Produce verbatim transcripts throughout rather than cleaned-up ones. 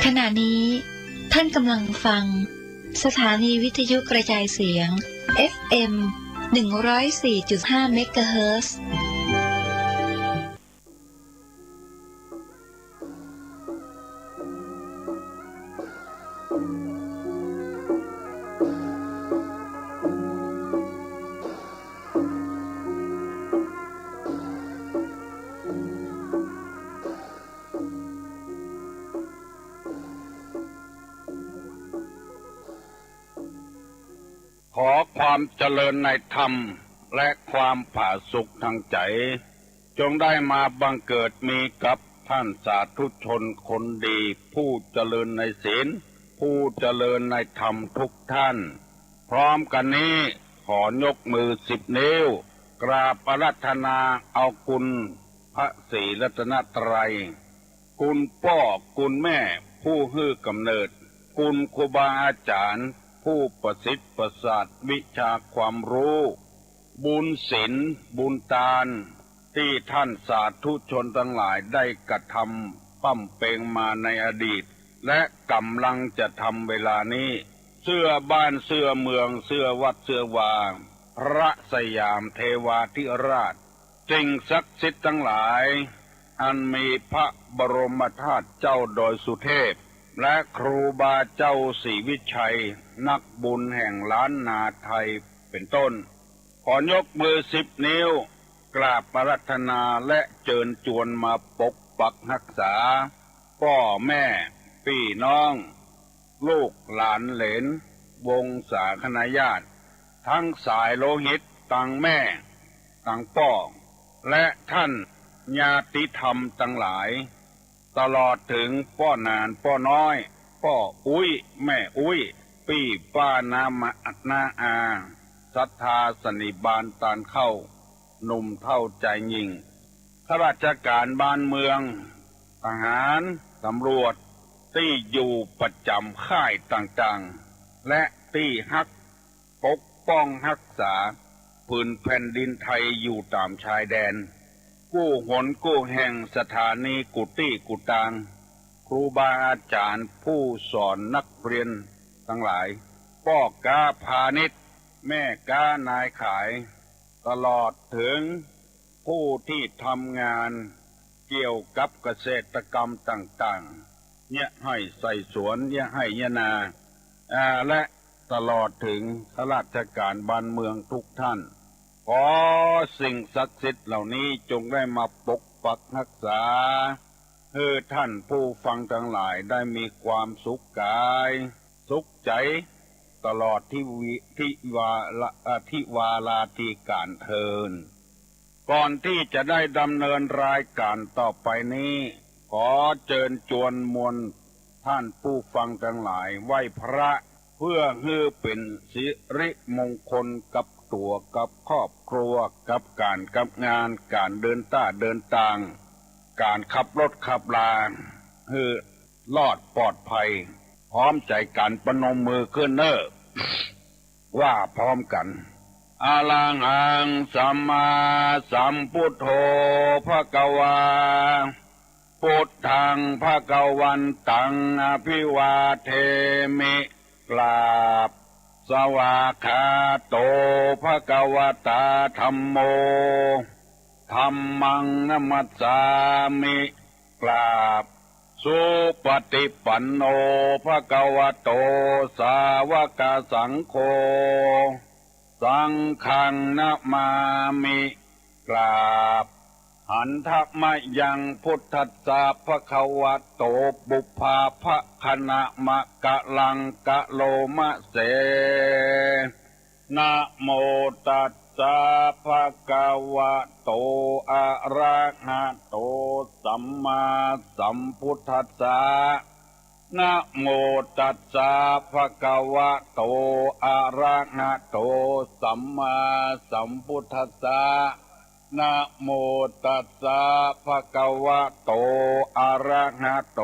ขณะนี้ท่านกำลังฟังสถานีวิทยุกระจายเสียง เอฟ เอ็ม หนึ่งร้อยสี่จุดห้า เมกะเฮิรตซ์ ขอความเจริญในธรรมและความผาสุกทางใจ๋ จงได้มาบังเกิดมีกับท่านสาธุชนคนดี ผู้เจริญในศีล ผู้เจริญในธรรมทุกท่าน พร้อมกั๋นนี้ขอยกมือสิบนิ้ว กราบอาราธนาเอาคุณพระศรีรัตนตรัย คุณป้อคุณแม่ผู้หื้อกำเนิด คุณครูบาอาจ๋ารย์ผู้ประสิทธิ์ประสาทวิชาความรู้ บุญศีลบุญตานตี้ท่านสาธุชนตังหลายได้กระทำบำเพ็งมาในอดีต และก๋ำลังจะทำเวลานี้ เสื้อบ้านเสื้อเมืองเสื้อวัดเสื้อวา พระสยามเทวาธิราช สิ่งศักดิ์สิทธิ์ตังหลาย อันมีพระบรมธาตุเจ้าดอยสุเทพ และครูบาเจ้าศรีวิชัย นักบุญแห่งล้านนาไทย เป็นต้น ขอยกมือสิบนิ้ว กราบอาราธนาและเจิญจวนมาปกปักฮักษา ป้อแม่ ปี้น้อง ลูกหลานเหลน วงศาคณาญาติ ตังสายโลหิต ตังแม่ ตังป้อ และท่านญาติธรรมตังหลาย ตลอดเถิงป้อหนานป้อน้อย ป้ออุ๊ย แม่อุ๊ย ปี้ป้าน้ามา น้าอา ศรัทธาสันนิบาตตานเข้า หนุ่มเฒ่าจายญิ่ง ข้าราชก๋านบ้านเมือง ทหาร ตำรวจ ตี้อยู่ประจ๋ำค่ายต่างๆ และตี้ฮัก ปกป้องฮักษาผืนแผ่นดินไทยอยู่ต๋ามชายแดน กู้หนกู้แห่ง สถานีกู้ตี้กู้ตาง ครูบาอาจ๋ารย์ผู้สอนนักเรียนตังหลาย ป้อก๊าพาณิชย์ แม่ก๊านายขาย ตลอดเถิงผู้ตี้ทำงานเกี่ยวกับเกษตรกรรมต่างๆ เยียะไฮ่ใส่สวน เยียะไฮ่เยียะนา อ่า และตลอดเถิงข้าราชก๋านบ้านเมืองทุกท่าน ขอสิ่งศักดิ์สิทธิ์เหล่านี้จงได้มาปกปักฮักษา หื้อท่านผู้ฟังตังหลายได้มีความสุขก๋าย สุขใจ๋ ตลอดทิวิ ทิวาระ อ่า ทิวาราธิก๋านเทอญ ก่อนตี้จะได้ดำเนินรายก๋านต่อไปนี้ ขอเจิญจวนมวลท่านผู้ฟังตังหลายไหว้พระ เพื่อหื้อเป๋นสิริมงคลกับตั๋วกับครอบครัว กับก๋านกับงาน ก๋านเดินต้าเดินตาง ก๋านขับรถขับลา หื้อ รอดปลอดภัย พร้อมใจ๋กั๋นประนมมือขึ้นเน่อ ว่าพร้อมกั๋น อะระหังสัมมาสัมพุทโธ ภะคะวา พุทธัง ภะคะวันตัง อะภิวาเทมิ กราบ สวากขาโต ภะคะวะตา ธัมโม ธัมมัง นะมัสสามิ กราบ สุปะติปันโน ภะคะวะโต สาวะกะสังโฆ สังฆัง นะมามิ กราบ หันทะมะยัง พุทธัสสะ ภะคะวะโต ปุพพาภะคะนะมะกะลัง กะโลมะเส นะโมตัสสะ ภะคะวะโต อะระหะโต สัมมาสัมพุทธัสสะ นะโมตัสสะ ภะคะวะโต อะระหะโต สัมมาสัมพุทธัสสะ นะโมตัสสะ ภะคะวะโต อะระหะโต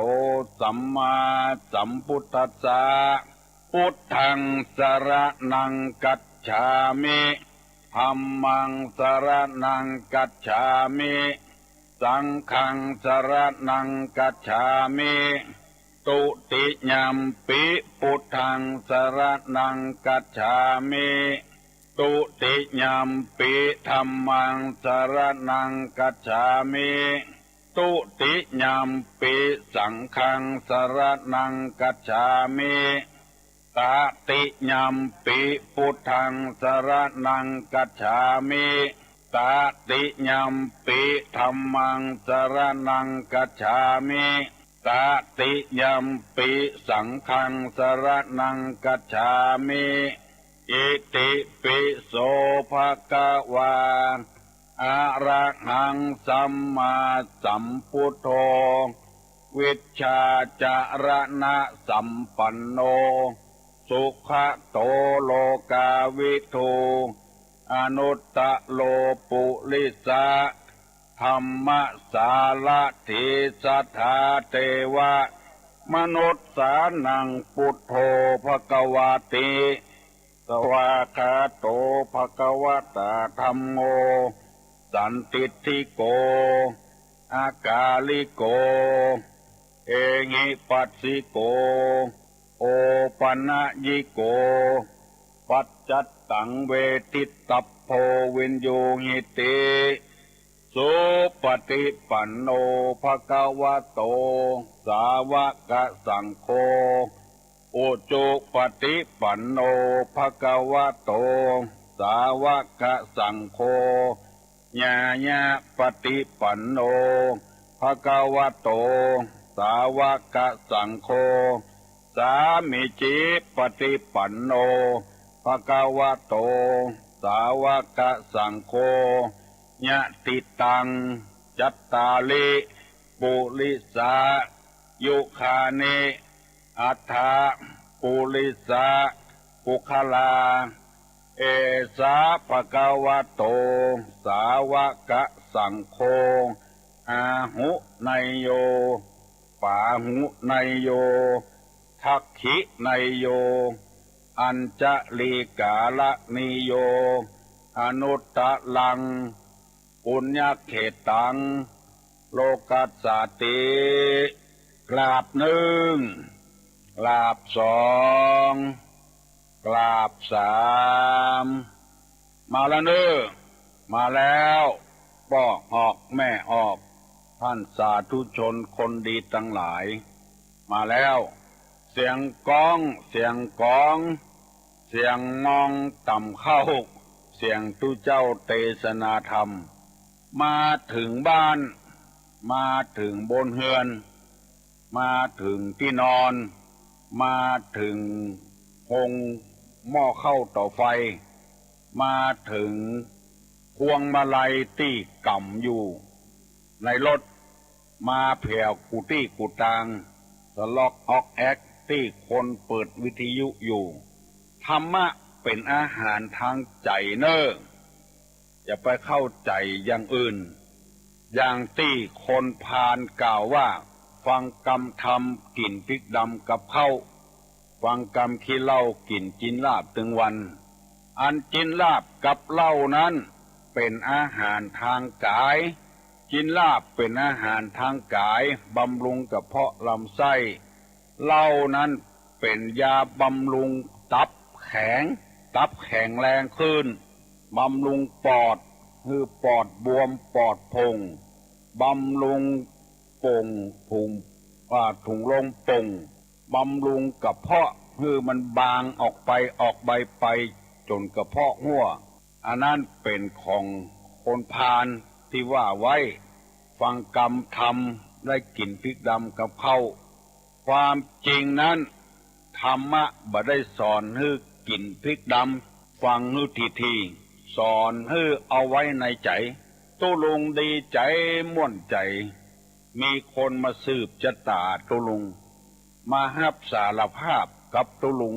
สัมมาสัมพุทธัสสะ พุทธัง สะระณัง กัจฉามิ ธัมมัง สะระณัง กัจฉามิ สังฆัง สะระณัง กัจฉามิ ทุติยัมปิ พุทธัง สรณัง คัจฉามิ ทุติยัมปิ ธัมมัง สรณัง คัจฉามิ ทุติยัมปิ สังฆัง สรณัง คัจฉามิ ตติยัมปิ พุทธัง สรณัง คัจฉามิ ตติยัมปิ ธัมมัง สรณัง คัจฉามิ ตติยัมปิ สังฆัง สรณัง คัจฉามิ อิติปิโส ภะคะวา อะระหัง สัมมาสัมพุทโธ วิชชาจรณสัมปันโน สุขะโต โลกาวิทู อนุตตะโร ปุริสะ ธัมมสารถี สัทธา เทวะ มนุสสานัง พุทโธ ภะคะวาติ สวากขาโต ภะคะวะตา ธัมโม สันทิฏฐิโก อากาลิโก เอหิปัสสิโก โอปะนะยิโก ปัจจัตตัง เวทิตัพโพ วินยูหิติ สุปะฏิปันโน ภะคะวะโต สาวะกะสังโฆ อุจุปะฏิปันโน ภะคะวะโต สาวะกะสังโฆ ญาญาปะฏิปันโน ภะคะวะโต สาวะกะสังโฆ สามีจิปะฏิปันโน ภะคะวะโต สาวะกะสังโฆ ยะถิตัง จัตตาริ ปุริสา ยุคานิ อัฏฐะ ปุริสะ ปุคคลา เอสะ ภะคะวะโต สาวะกะสังโฆ อาหุเนยโย ปาหุเนยโย ทักขิเนยโย อัญชลีกาละนิโย อนุตตะรัง ปุญญะเขตัง โลกัสสาติ กราบหนึ่ง กราบสอง กราบสาม มาแล้วเน่อ มาแล้ว ป้อออกแม่ออก ท่านสาธุชนคนดีตังหลาย มาแล้ว เสียงก้อง เสียงกอง เสียงมองต่ำเข้า เสียงตุ๊เจ้าเตสนาธรรม มาเถิงบ้าน มาเถิงบนเฮือน มาเถิงตี้นอน มาเถิงโฮงหม้อข้าวต่อไฟ มาเถิงพวงมาลัยตี้ก๋ำอยู่ในรถ มาแผ่วกู้ตี้กู้ตาง สะลอกออกแอกตี้คนเปิดวิทยุอยู่ ธรรมะเป๋นอาหารตางใจ๋เน่อ อย่าไปเข้าใจ๋อย่างอื่น อย่างตี้คนพาลกล่าวว่า ฟังกำธรรมกิ๋นพริกดำกับข้าว ฟังกำขี้เหล้ากิ๋นจิ๊นลาบตึงวัน อันจิ๊นลาบกับเหล้านั้นเป๋นอาหารตางก๋าย จิ๊นลาบเป๋นอาหารตางก๋าย บำรุงกระเพาะลำไส้ เหล้านั้นเป๋นยาบำรุงตับแข็ง ตับแข็งแรงขึ้น บำรุงปอด หื้อปอดบวมปอดโป่ง บำรุงโป่ง ถุง อ่า ถุงลมโป่ง บำรุงกระเพาะ หื้อมันบางออกไป ออกไปไปจ๋นกระเพาะฮั้ว อันนั้นเป๋นของคนพาลตี้ว่าไว้ ฟังกำธรรมได้กิ๋นพริกดำกับข้าว ความจริงนั้น ธรรมะบ่ได้สอนหื้อกิ๋นพริกดำ ฟังหื้อถี่ๆ สอนหื้อเอาไว้ในใจ๋ ตุ๊ลุงดีใจ๋ม่วนใจ๋ มีคนมาสืบจะต๋าตุ๊ลุง มาฮับสารภาพกับตุ๊ลุง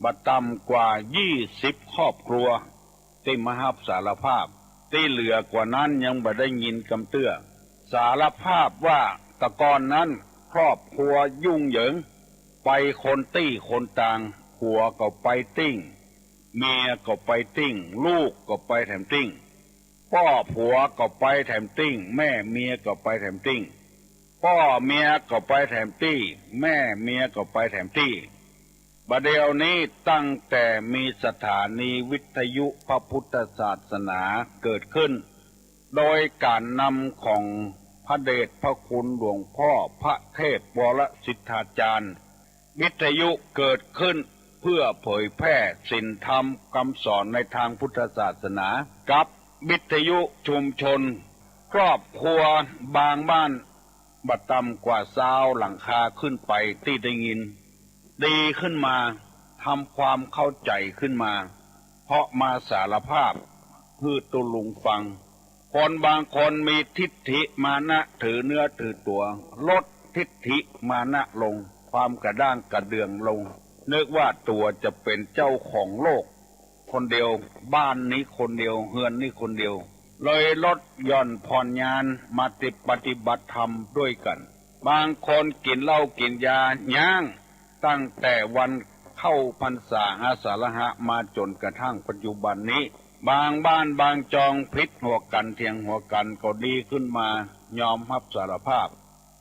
บ่ต่ำกว่ายี่สิบครอบครัว ตี้มาฮับสารภาพ ตี้เหลือกว่านั้นยังบ่ได้ยินกำเตื้อ สารภาพว่าตะก่อนนั้นครอบครัวยุ่งเหยิง ไปคนตี้คนตาง ผัวก็ไปติ้ง เมียก็ไปติ้ง ลูกก็ไปแถมติ้ง ป้อผัวก็ไปแถมติ้ง แม่เมียก็ไปแถมติ้ง พ ป้อเมียก็ไปแถมตี้ แม่เมียก็ไปแถมตี้ บ่าเดี่ยวนี้ตั้งแต่มีสถานีวิทยุพระพุทธศาสนาเกิดขึ้น โดยก๋านนำของพระเดชพระคุณหลวงพ่อพระเทพวรสิทธาจารย์ วิทยุเกิดขึ้นเพื่อเผยแพร่ศีลธรรมกำสอนในตางพุทธศาสนา กับวิทยุชุมชน ครอบครัวบางบ้านบ่ต่ำกว่าซาวหลังคาขึ้นไปตี้ได้ยิน ดีขึ้นมา ทำความเข้าใจ๋ขึ้นมา เพราะมาสารภาพหื้อตุ๊ลุงฟัง คนบางคนมีทิฏฐิมานะถือเนื้อถือตั๋ว ลดทิฏฐิมานะลง ความกระด้างกระเดื่องลง นึกว่าตั๋วจะเป๋นเจ้าของโลกคนเดียว บ้านนี้คนเดียว เฮือนนี้คนเดียว เลยลดหย่อนผ่อนญาณมาติปฏิบัติธรรมด้วยกั๋น บางคนกิ๋นเหล้ากิ๋นยายั้ง ตั้งแต่วันเข้าพรรษาอาสาฬหะมาจ๋นกระทั่งปัจจุบันนี้ บางบ้านบางจองผิดหัวกั๋นเถียงหัวกั๋นก็ดีขึ้นมา ยอมฮับสารภาพ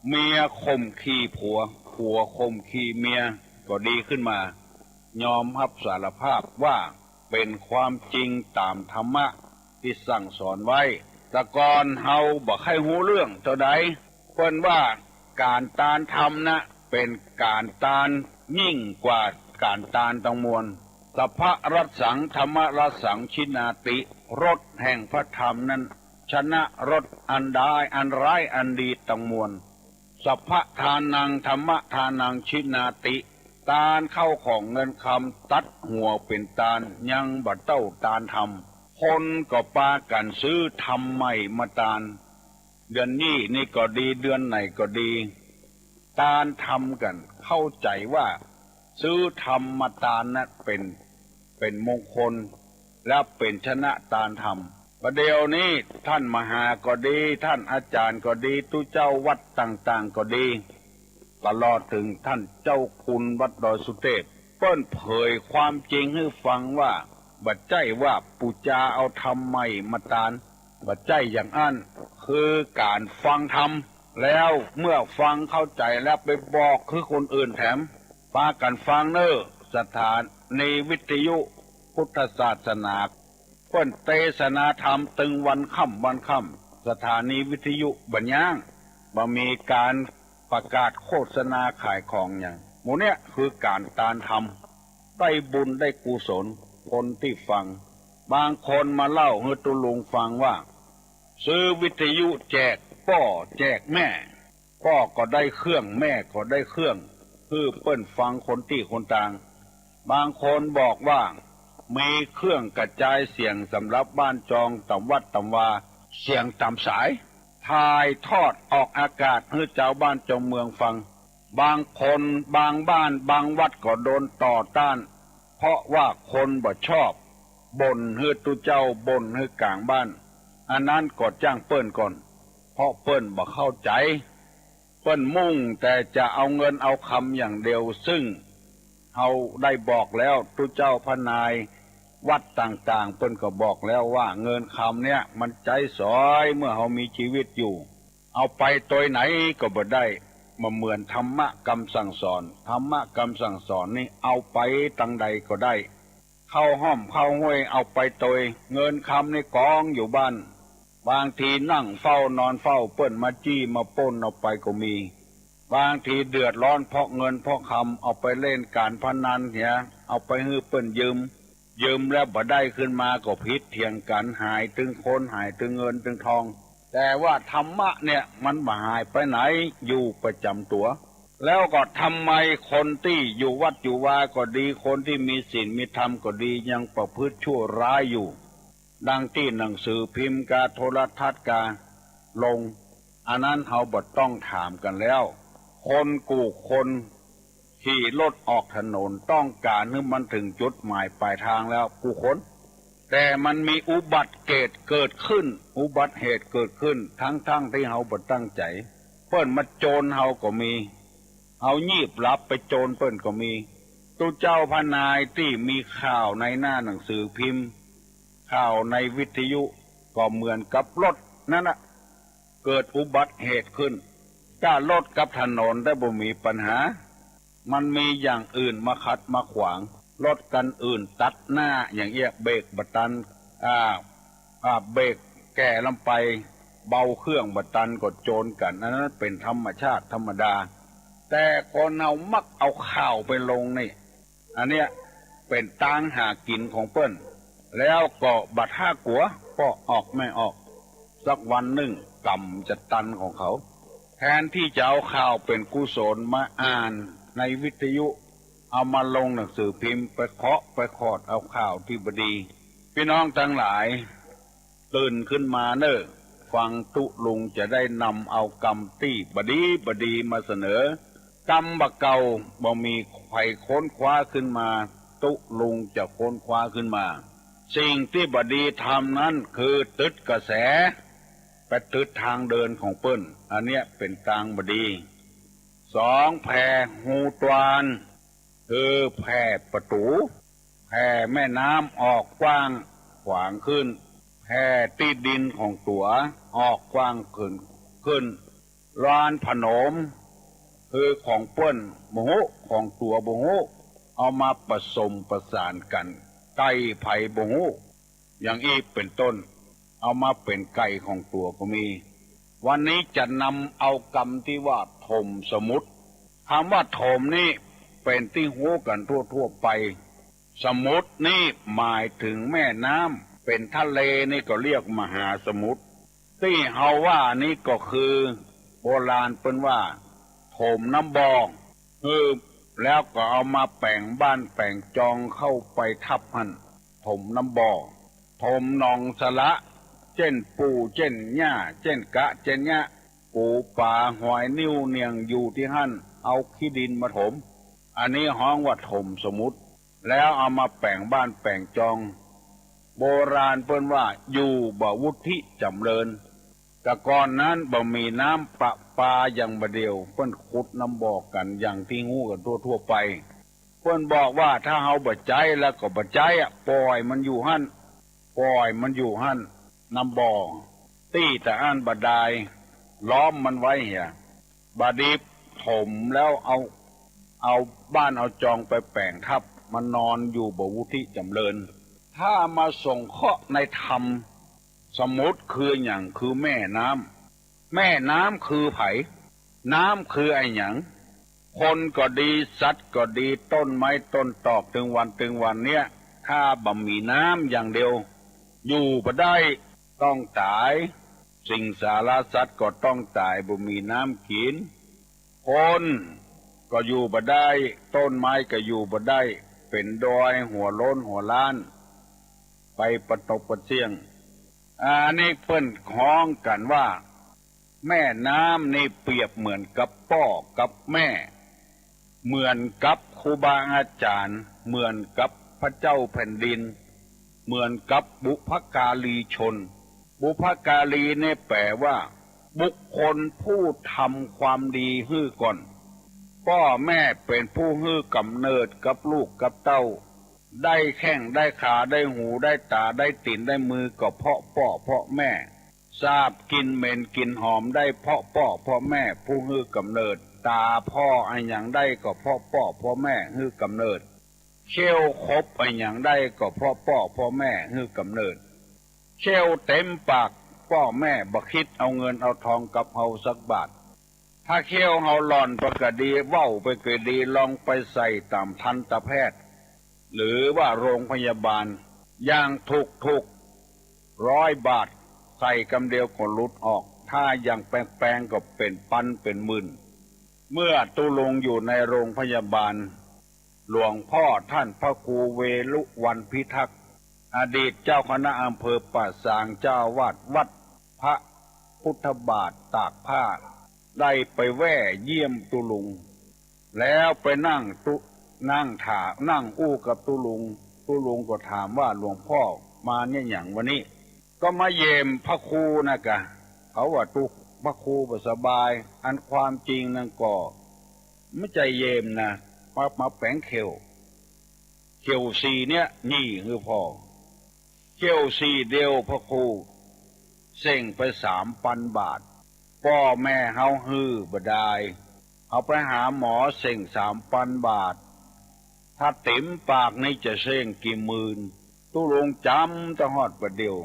เมียข่มขี่ผัว ผัวข่มขี่เมียก็ดีขึ้นมา ยอมฮับสารภาพว่าเป๋นความจริงต๋ามธรรมะตี้สั่งสอนไว้ แต่ก่อนเฮาบ่ใค่ฮู้เรื่องเต้าใด เปิ้นว่าก๋านตานธรรมนะ เป๋นก๋านตานยิ่งกว่าก๋านตานตังมวล สัพพะรัสสัง ธรรมะรัสสัง ชินาติ รสแห่งพระธรรมนั้น ชนะรสอันดายอันร้ายอันดีตังมวล สัพพะทานัง ธรรมะทานัง ชินาติ ตานเข้าของเงินคำตัดหัวเป๋นตาน ยังบ่เต้าตานธรรม คนก็ปากั๋นซื้อธรรมใหม่มาตาน เดือนนี้นี่ก็ดี เดือนไหนก็ดี ตานธรรมกั๋น เข้าใจ๋ว่าซื้อธรรมมาตานนั้นเป๋น เป๋นมงคล และเป๋นชนะตานธรรม บ่าเดี่ยวนี้ต้านมหาก็ดี ต้านอาจ๋ารย์ก็ดี ตุ๊เจ้าวัดต่างๆ ก็ดี ตลอดเถิงต้านเจ้าคุณวัดดอยสุเทพ เปิ้นเผยความจริงหื้อฟังว่า บ่ใจ้ว่าปู๋จาเอาธรรมใหม่มาตาน บ่ใจ้อย่างอั้น คือก๋านฟังธรรม แล้วเมื่อฟังเข้าใจ๋แล้วไปบอกหื้อคนอื่นแถม ปากั๋นฟังเน่อ สถานีวิทยุพุทธศาสนา เปิ้นเตสนาธรรมตึงวันค่ำวันค่ำ สถานีวิทยุบ่หย้าง บ่มีก๋านประกาศโฆษณาขายของหยัง หมู่เนี้ยคือก๋านตานธรรม ได้บุญได้กุศล คนตี้ฟัง บางคนมาเล่าหื้อตุ๊ลุงฟังว่า ซื้อวิทยุแจกป้อแจกแม่ ป้อก็ได้เครื่อง แม่ก็ได้เครื่อง หื้อเปิ้นฟังคนตี้คนตาง บางคนบอกว่ามีเครื่องกระจายเสียงสำหรับบ้านจองต๋ามวัดต๋ามวา เสียงต๋ามสาย ถ่ายทอดออกอากาศหื้อจาวบ้านจาวเมืองฟัง บางคน บางบ้าน บางวัดก็โดนต่อต้าน เพราะว่าคนบ่ชอบ บ่นหื้อตุ๊เจ้า บ่นหื้อก๋างบ้าน อันนั้นก็จ้างเปิ้นก่อน เพราะเปิ้นบ่เข้าใจ๋ เปิ้นมุ่งแต่จะเอาเงินเอาคำอย่างเดียว ซึ่งเฮาได้บอกแล้ว ตุ๊เจ้าพระนายวัดต่างๆ เปิ้นก็บอกแล้วว่าเงินคำเนี้ยมันใจ๊สอย เมื่อเฮามีจีวิตอยู่ เอาไปตวยไหนก็บ่ได้ บ่เหมือนธรรมะกำสั่งสอน ธรรมะกำสั่งสอนนี่เอาไปตังใดก็ได้ เข้าฮ่อมเข้าห้วยเอาไปตวย เงินคำนี่กองอยู่บ้าน บางทีนั่งเฝ้านอนเฝ้า เปิ้นมาจี้มาปล้นเอาไปก็มี บางทีเดือดร้อนเพราะเงินเพราะคำ เอาไปเล่นก๋านพนันเหีย เอาไปหื้อเปิ้นยืม ยืมแล้วบ่ได้ขึ้นมาก็ผิดเถียงกั๋น หายตึงคน หายตึงเงินตึงทอง แต่ว่าธรรมะเนี่ยมันบ่หายไปไหน อยู่ประจ๋ำตั๋ว แล้วก็ทำไมคนตี้อยู่วัดอยู่วาก็ดี คนตี้มีศีลมีธรรมก็ดี ยังประพฤติชั่วร้ายอยู่ ดังตี้หนังสือพิมพ์กาโทรทัศน์กาลง อันนั้นเฮาบ่ต้องถามกั๋นแล้ว คนกู้คน ขี่รถออกถนนต้องก๋านหื้อมันเถิงจุดหมายปลายตางแล้วกู้คน แต่มันมีอุบัติเหตุเกิดขึ้น อุบัติเหตุเกิดขึ้น ทั้งๆ ตี้เฮาบ่ตั้งใจ๋ เปิ้นมาโจรเฮาก็มี เฮายีบหลับไปโจรเปิ้นก็มี ตุ๊เจ้าพระนายตี้มีข่าวในหน้าหนังสือพิมพ์ ข่าวในวิทยุ ก็เหมือนกับรถนั้นน่ะ เกิดอุบัติเหตุขึ้น ถ้ารถกับถนนได้บ่มีปัญหา มันมีอย่างอื่นมาขัดมาขวาง รถคันอื่นตัดหน้าอย่างเอี้ย เบรกบ่ตัน อ่า อ่า เบรกแก่ล้ำไป เบาเครื่องบ่ตันก็โจนกั๋น อันนั้นเป๋นธรรมชาติธรรมดา แต่คนเฮามักเอาข่าวไปลงนี่ อันเนี้ยเป๋นตางหากิ๋นของเปิ้น แล้วก็บ่าถ้ากั๋ว ป้อออกแม่ออก สักวันนึ่งก๋รรมจะตันของเขา แทนตี้จะเอาข่าวเป๋นกุศลมาอ่านในวิทยุ เอามาลงหนังสือพิมพ์ ไปเคาะไปขอดเอาข่าวตี้บ่ดี ปี้น้องตังหลาย ตื่นขึ้นมาเน่อ ฟังตุ๊ลุงจะได้นำเอากำตี้บ่ดีบ่ดีมาเสนอ กำบ่าเก่าบ่มีใผค้นคว้าขึ้นมา ตุ๊ลุงจะค้นคว้าขึ้นมา สิ่งตี้บ่ดีทำนั้นคือตึดกระแส ไปตึดตางเดินของเปิ้น อันเนี้ยเป๋นตางบ่ดี สอง แผ่ฮูตวาน คือแผ่ประตู๋ แผ่แม่น้ำออกกว้างขวางขึ้น แผ่ตี้ดินของตั๋วออกกว้างขึ้น ขึ้น ลานผนม คือของเปิ้นบ่ฮู้ ของตั๋วบ่ฮู้ เอามาผสมประสานกั๋น ไก่ใผบ่ฮู้ อย่างอี้เป๋นต้น เอามาเป๋นไก่ของตั๋วก็มี วันนี้จะนำเอากำตี้ว่าถมสมุทร กำว่าถมนี่เป๋นตี้ฮู้กั๋นทั่วๆ ไป สมุทรนี่หมายเถิงแม่น้ำ เป๋นทะเลนี่ก็เรียกมหาสมุทร ตี้เฮาว่านี่ก็คือ โบราณเปิ้นว่า ถมน้ำบ่อ คือ แล้วก็เอามาแป๋งบ้านแป๋งจองเข้าไปทับหั้น ถมน้ำบ่อ ถมหนองสระ เจ้นปูเจ้นหญ้า เจ้นกะเจ้นเยียะ ปูป๋าหอยนิ่วเนียงอยู่ตี้หั้น เอาขี้ดินมาถม อันนี้ฮ้องว่าถมสมุทร แล้วเอามาแป๋งบ้านแป๋งจอง โบราณเปิ้นว่าอยู่บ่าวุฒิจ๋ำเริญ แต่ก่อนนั้นบ่มีน้ำประปาอย่างบ่าเดี่ยว เปิ้นขุดน้ำบ่อกั๋นอย่างตี้ฮู้กั๋นทั่วๆ ไป เปิ้นบอกว่าถ้าเฮาบ่ใจ๊แล้วก็บ่ใจ๊อะ ป่อยมันอยู่หั้น ป่อยมันอยู่หั้น น้ำบ่อ ตี้ตะอั้นบ่ดาย ล้อมมันไว้เหีย บ่าดีถมแล้วเอา เอาบ้านเอาจองไปแป๋งทับ มันนอนอยู่บ่าวุฒิจ๋ำเริญ ถ้ามาสงเคราะห์ในธรรม สมุทรคือหยัง คือแม่น้ำ แม่น้ำคือใผ น้ำคืออะหยัง คนก็ดี สัตว์ก็ดี ต้นไม้ต้นตอก ตึงวันตึงวันเนี้ย ถ้าบ่มีน้ำอย่างเดียว อยู่บ่ได้ ต้องต๋าย สิงสารสัตว์ก็ต้องต๋าย บ่มีน้ำกิ๋น คนก็อยู่บ่ได้ ต้นไม้ก็อยู่บ่ได้ เป๋นดอยหัวโล้นหัวล้าน ไปปะตกปะเสี้ยง อันนี้เปิ้นฮ้องกั๋นว่า แม่น้ำนี่เปรียบเหมือนกับป้อกับแม่ เหมือนกับครูบาอาจารย์ เหมือนกับพระเจ้าแผ่นดิน เหมือนกับบุพการีชน บุพการีนี่แป๋ว่า บุคคลผู้ทำความดีหื้อก่อน ป้อแม่เป๋นผู้หื้อก๋ำเนิดกับลูกกับเต้า ได้แข้งได้ขา ได้หูได้ต๋า ได้ตี๋นได้มือก็เพราะป้อเพราะแม่ สาบกลิ่นเหม็นกลิ่นหอมได้เพราะป้อเพราะแม่ผู้หื้อก๋ำเนิด ต๋าผ่ออะหยังได้ก็เพราะป้อเพราะแม่หื้อก๋ำเนิด เขี้ยวขบอะหยังได้ก็เพราะป้อเพราะแม่หื้อก๋ำเนิด เขี้ยวเต๋มปาก ป้อแม่บ่คิดเอาเงินเอาทองกับเฮาสักบาท ถ้าเขี้ยวเฮาหล่อนไปก็ดี เว้าไปก็ดี ลองไปใส่ต๋ามทันตแพทย์ หรือว่าโรงพยาบาล อย่างถูกๆ ร้อยบาท ใส่กำเดียวก็หลุดออก ถ้าอย่างแปงๆ ก็เป๋นปันเป๋นหมื่น เมื่อตุ๊ลุงอยู่ในโรงพยาบาล หลวงพ่อท่านพระครูเวรุวัลย์พิทักษ์ อดีตเจ้าคณะอำเภอป่าซาง เจ้าอาวาสวัดพระพุทธบาทตากผ้า ได้ไปแว่เยี่ยมตุ๊ลุง แล้วไปนั่งตุ๊ นั่งถาม นั่งอู้กับตุ๊ลุง ตุ๊ลุงก็ถามว่า หลวงพ่อมาเนี่ยหยังวันนี้ ก็มาเยี่ยมพระครูนะกะ เขาว่าตุ๊ พระครูบ่สบาย อันความจริงนั้นก็ บ่ใจ้เยี่ยมนะ มา มาแป๋งเขี้ยว เขี้ยวสี่เนี่ย นี่หื้อพ่อ เขี้ยวสี่เดียวพระครู เส้งไปสามปันบาท ป้อแม่เฮาหื้อบ่ดาย เฮาไปหาหมอเส้งสามปันบาท ถ้าเต็มปากนี่จะเส้งกี่หมื่น ตุ๊ลุงจ๋ำตะฮอดบ่าเดี่ยว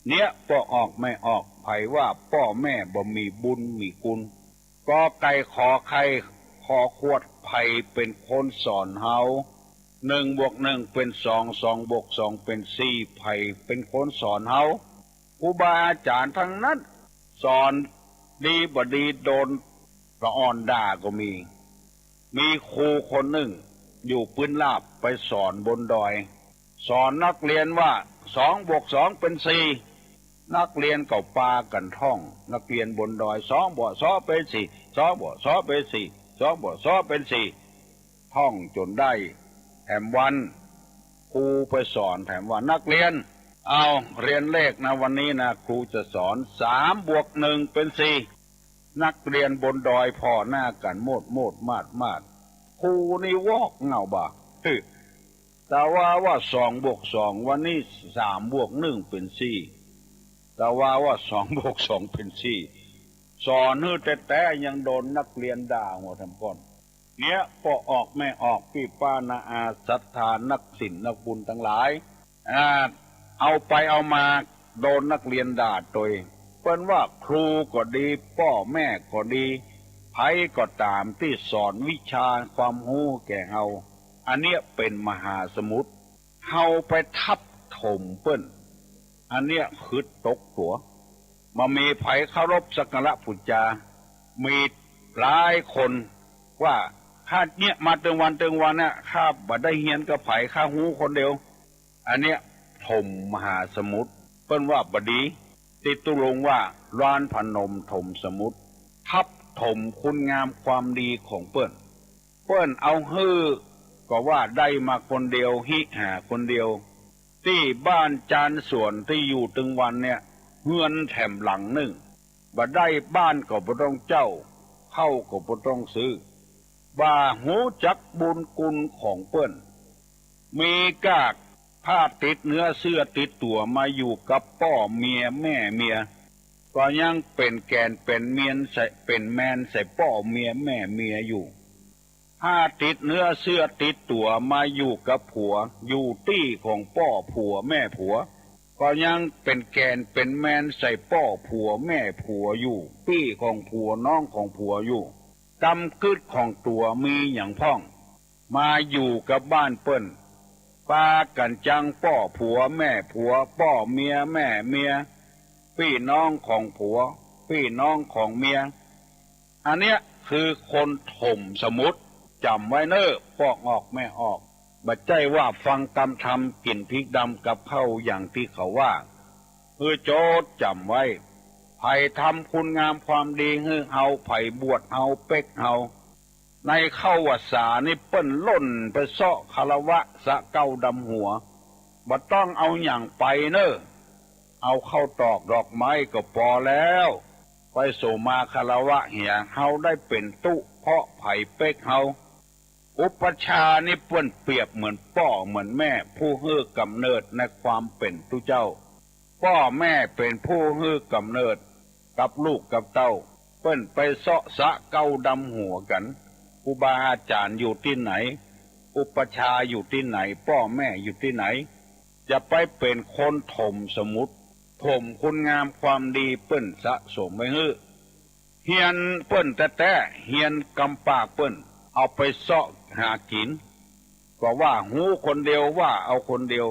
เนี้ยป้อออกแม่ออก ใผว่าป้อแม่บ่มีบุญมีคุณ กอไก่ขอไข่ขอขวด ใผเป๋นคนสอนเฮา หนึ่งบวกหนึ่งเป๋นสอง สองบวกสองเป๋นสี่ ใผเป๋นคนสอนเฮา ครูบาอาจ๋ารย์ตังนั้น สอนดีบ่ดีโดนละอ่อนด่าก็มี มีครูคนนึ่งอยู่ปื๊นราบไปสอนบนดอย สอนนักเรียนว่า สองบวกสองเป๋นสี่ นักเรียนก็ปากั๋นท่อง นักเรียนบนดอย สองบวกสองเป๋นสี่ สองบวกสองเป๋นสี่ สองบวกสองเป๋นสี่ ท่องจ๋นได้ แถมวัน ครูไปสอนแถมว่า นักเรียน เอา เรียนเลขนะ วันนี้นะ ครูจะสอน สามบวกหนึ่งเป๋นสี่ นักเรียนบนดอยผ่อหน้ากั๋นโมดโมดมาดมาด ครูนี่วอกเหง้าบ่า เฮ้ย ตะวาว่า สองบวกสอง วันนี้ สามบวกหนึ่งเป๋นสี่ ตะวาว่า สองบวกสองเป๋นสี่ สอนหื้อแต๊ๆ ยังโดนนักเรียนด่าหัวแถมก่อน เนี้ยป้อออกแม่ออก ปี้ป้าน้าอาศรัทธานักศีลนักบุญตังหลาย อ่า เอาไปเอามาโดนนักเรียนด่าตวย เปิ้นว่าครูก็ดี ป้อแม่ก็ดี ใผก็ต๋ามตี้สอนวิชาความฮู้แก่เฮา อันเนี้ยเป๋นมหาสมุทร เฮาไปทับถมเปิ้น อันเนี้ยคือตกตั๋ว บ่มีใผเคารพสักการะปู๋จา มีหลายคนว่า ข้าเนี้ยมาตึงวันตึงวันเนี่ย ข้าบ่ได้เฮียนกับใผ ข้าฮู้คนเดียว อันเนี้ยถมมหาสมุทร เปิ้นว่าบ่ดี ตี้ตุ๊ลุงว่า ลานพนมถมสมุทร ทับถมคุณงามความดีของเปิ้น เปิ้นเอาหื้อก็ว่าได้มาคนเดียว ฮิหาคนเดียว ตี้บ้านจานสวนตี้อยู่ตึงวันเนี่ย เฮือนแถมหลังนึ่ง บ่ได้บ้านก็บ่ต้องเจ้า ข้าวก็บ่ต้องซื้อ บ่ฮู้จักบุญคุณของเปิ้น มีก้าผ้าติดเนื้อเสื้อติดตั๋วมาอยู่กับป้อเมียแม่เมีย ก็ยังเป๋นแก่นเป๋นเมียนใส่ เป๋นแมนใส่ป้อเมียแม่เมียอยู่ ผ้าติดเนื้อเสื้อติดตั๋วมาอยู่กับผัว อยู่ตี้ของป้อผัวแม่ผัว ก็ยังเป๋นแก่นเป๋นแมนใส่ป้อผัวแม่ผัวอยู่ ปี้ของผัวน้องของผัวอยู่ กำกึ๊ดของตั๋วมีหยังพ่อง มาอยู่กับบ้านเปิ้น ปากั๋นจังป้อผัวแม่ผัว ป้อเมียแม่เมีย ปี้น้องของผัว ปี้น้องของเมีย อันเนี้ยคือคนถมสมุทร จ๋ำไว้เน่อ ป้อออกแม่ออก บ่ใจ้ว่าฟังกำธรรม กิ๋นพริกดำกับข้าวอย่างตี้เขาว่า หื้อโจดจ๋ำไว้ ใผทำคุณงามความดีหื้อเฮา ใผบวชเฮา เป๊กเฮา ในเข้าพรรษานี่เปิ้นล่นไปเซาะคารวะสะเก๊าดำหัว บ่ต้องเอาหยังไปเน่อ เอาข้าวตอกดอกไม้ก็ปอแล้ว ไปโสมาคารวะเหีย เฮาได้เป๋นตุ๊เพราะใผเป๊กเฮา อุปัชฌาย์นี่เปิ้นเปรียบเหมือนป้อเหมือนแม่ผู้หื้อก๋ำเนิดในความเป๋นตุ๊เจ้า ป้อแม่เป๋นผู้หื้อก๋ำเนิดกับลูกกับเต้า เปิ้นไปเซาะสะเก๊าดำหัวกั๋น ครูบาอาจ๋ารย์อยู่ตี้ไหน อุปัชฌาย์อยู่ตี้ไหน ป้อแม่อยู่ตี้ไหน จะไปเป๋นคนถมสมุทร ถมคุณงามความดีเปิ้นสะสมไว้หื้อ เฮียนเปิ้นแต๊ๆ เฮียนกำปากเปิ้น เอาไปเซาะหากิ๋น ก็ว่าฮู้คนเดียว ว่าเอาคนเดียว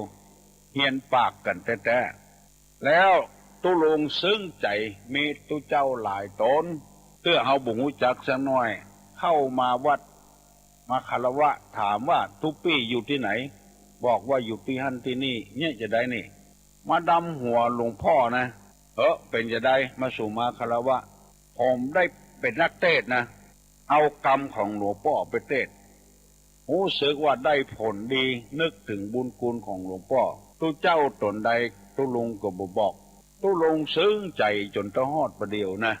เฮียนปากกั๋นแต๊ๆ แล้วตุ๊ลุงซึ้งใจ๋ มีตุ๊เจ้าหลายต๋น เตื้อเฮาบ่ฮู้จักสักหน้อย เข้ามาวัด มาคารวะ ถามว่าตุ๊ปี้อยู่ตี้ไหน บอกว่าอยู่ตี้หั้นตี้นี่ เนี่ยจะใดนี่ มาดำหัวหลวงป้อนะ เออ เป๋นจะใด มาสู่มาคารวะ ผมได้เป๋นนักเตศน์นะ เอากำของหลวงป้อไปเตศน์ ฮู้สึกว่าได้ผลดี นึกเถิงบุญคุณของหลวงป้อ ตุ๊เจ้าต๋นใดตุ๊ลุงก็บ่บอก ตุ๊ลุงซึ้งใจ๋จ๋นตะฮอดบ่าเดี่ยวนะ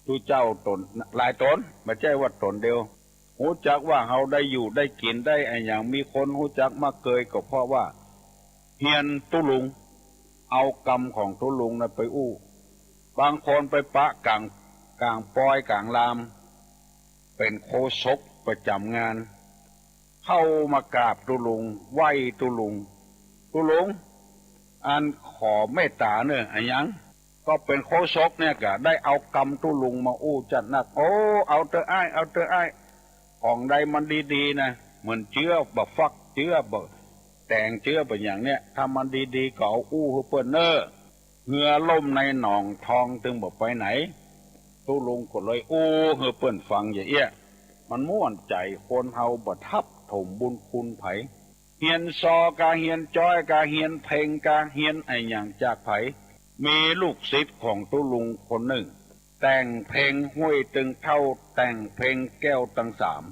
ตุ๊เจ้าต๋นหลายต๋น บ่ใจ้ว่าต๋นเดียว ฮู้จักว่าเฮาได้อยู่ได้กิ๋นได้อะหยัง มีคนฮู้จักมาเกยก็เพราะว่า เฮียนตุ๊ลุง เอากำของตุ๊ลุงนั้นไปอู้ บางคนไปปะกั๋ง ก๋างป๊อยก๋างลาม เป๋นโฆษกประจ๋ำงาน เข้ามากราบตุ๊ลุง ไหว้ตุ๊ลุง ตุ๊ลุง อันขอเมตต๋าเน่อ อะหยัง ก็เป๋นโฆษกเนี่ยก็ได้เอากำตุ๊ลุงมาอู้จัดนัก โอ้ เอาเต๊อะอ้าย เอาเต๊อะอ้าย ของใดมันดีๆ นะ เหมือนเจื้อบ่าฟัก เจื้อบ่าแต๋ง เจื้อบ่าหยังเนี่ย ถ้ามันดีๆ ก็เอาอู้หื้อเปิ้นเน่อ เฮือล่มในหนองทองตึงบ่ไปไหน ตุ๊ลุงก็เลยอู้หื้อเปิ้นฟังอย่าเอี้ย มันม่วนใจ๋ คนเฮาบ่ทับถมบุญคุณใผ เฮียนซอกา เฮียนจ๊อยกา เฮียนเพลงกา เฮียนอะหยังจากใผ มีลูกศิษย์ของตุ๊ลุงคนนึ่ง แต่งเพลงห้วยตึงเฒ่า แต่งเพลงแก้วตังสาม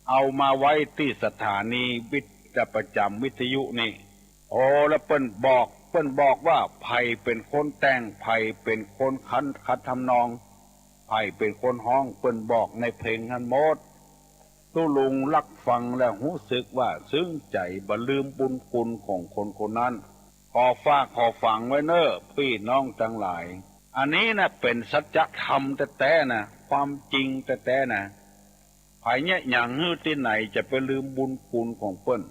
เอามาไว้ตี้สถานีวิทยุ ประจ๋ำวิทยุนี่ โอ้ แล้วเปิ้นบอก เปิ้นบอกว่าใผเป๋นคนแต่ง ใผเป๋นคนคัด คัดทำนอง ใผเป๋นคนฮ้อง เปิ้นบอกในเพลงนั้นหมด ตุ๊ลุงฮับฟังแล้วฮู้สึกว่าซึ้งใจ๋ บ่ลืมบุญคุณของคนคนนั้น ขอฝากขอฝังไว้เน่อปี้น้องตังหลาย อันนี้นะเป๋นสัจธรรมแต๊ๆ นะ ความจริงแต๊ๆ นะ ใผเยียะหยังหื้อตี้ไหนจะไปลืมบุญคุณของเปิ้น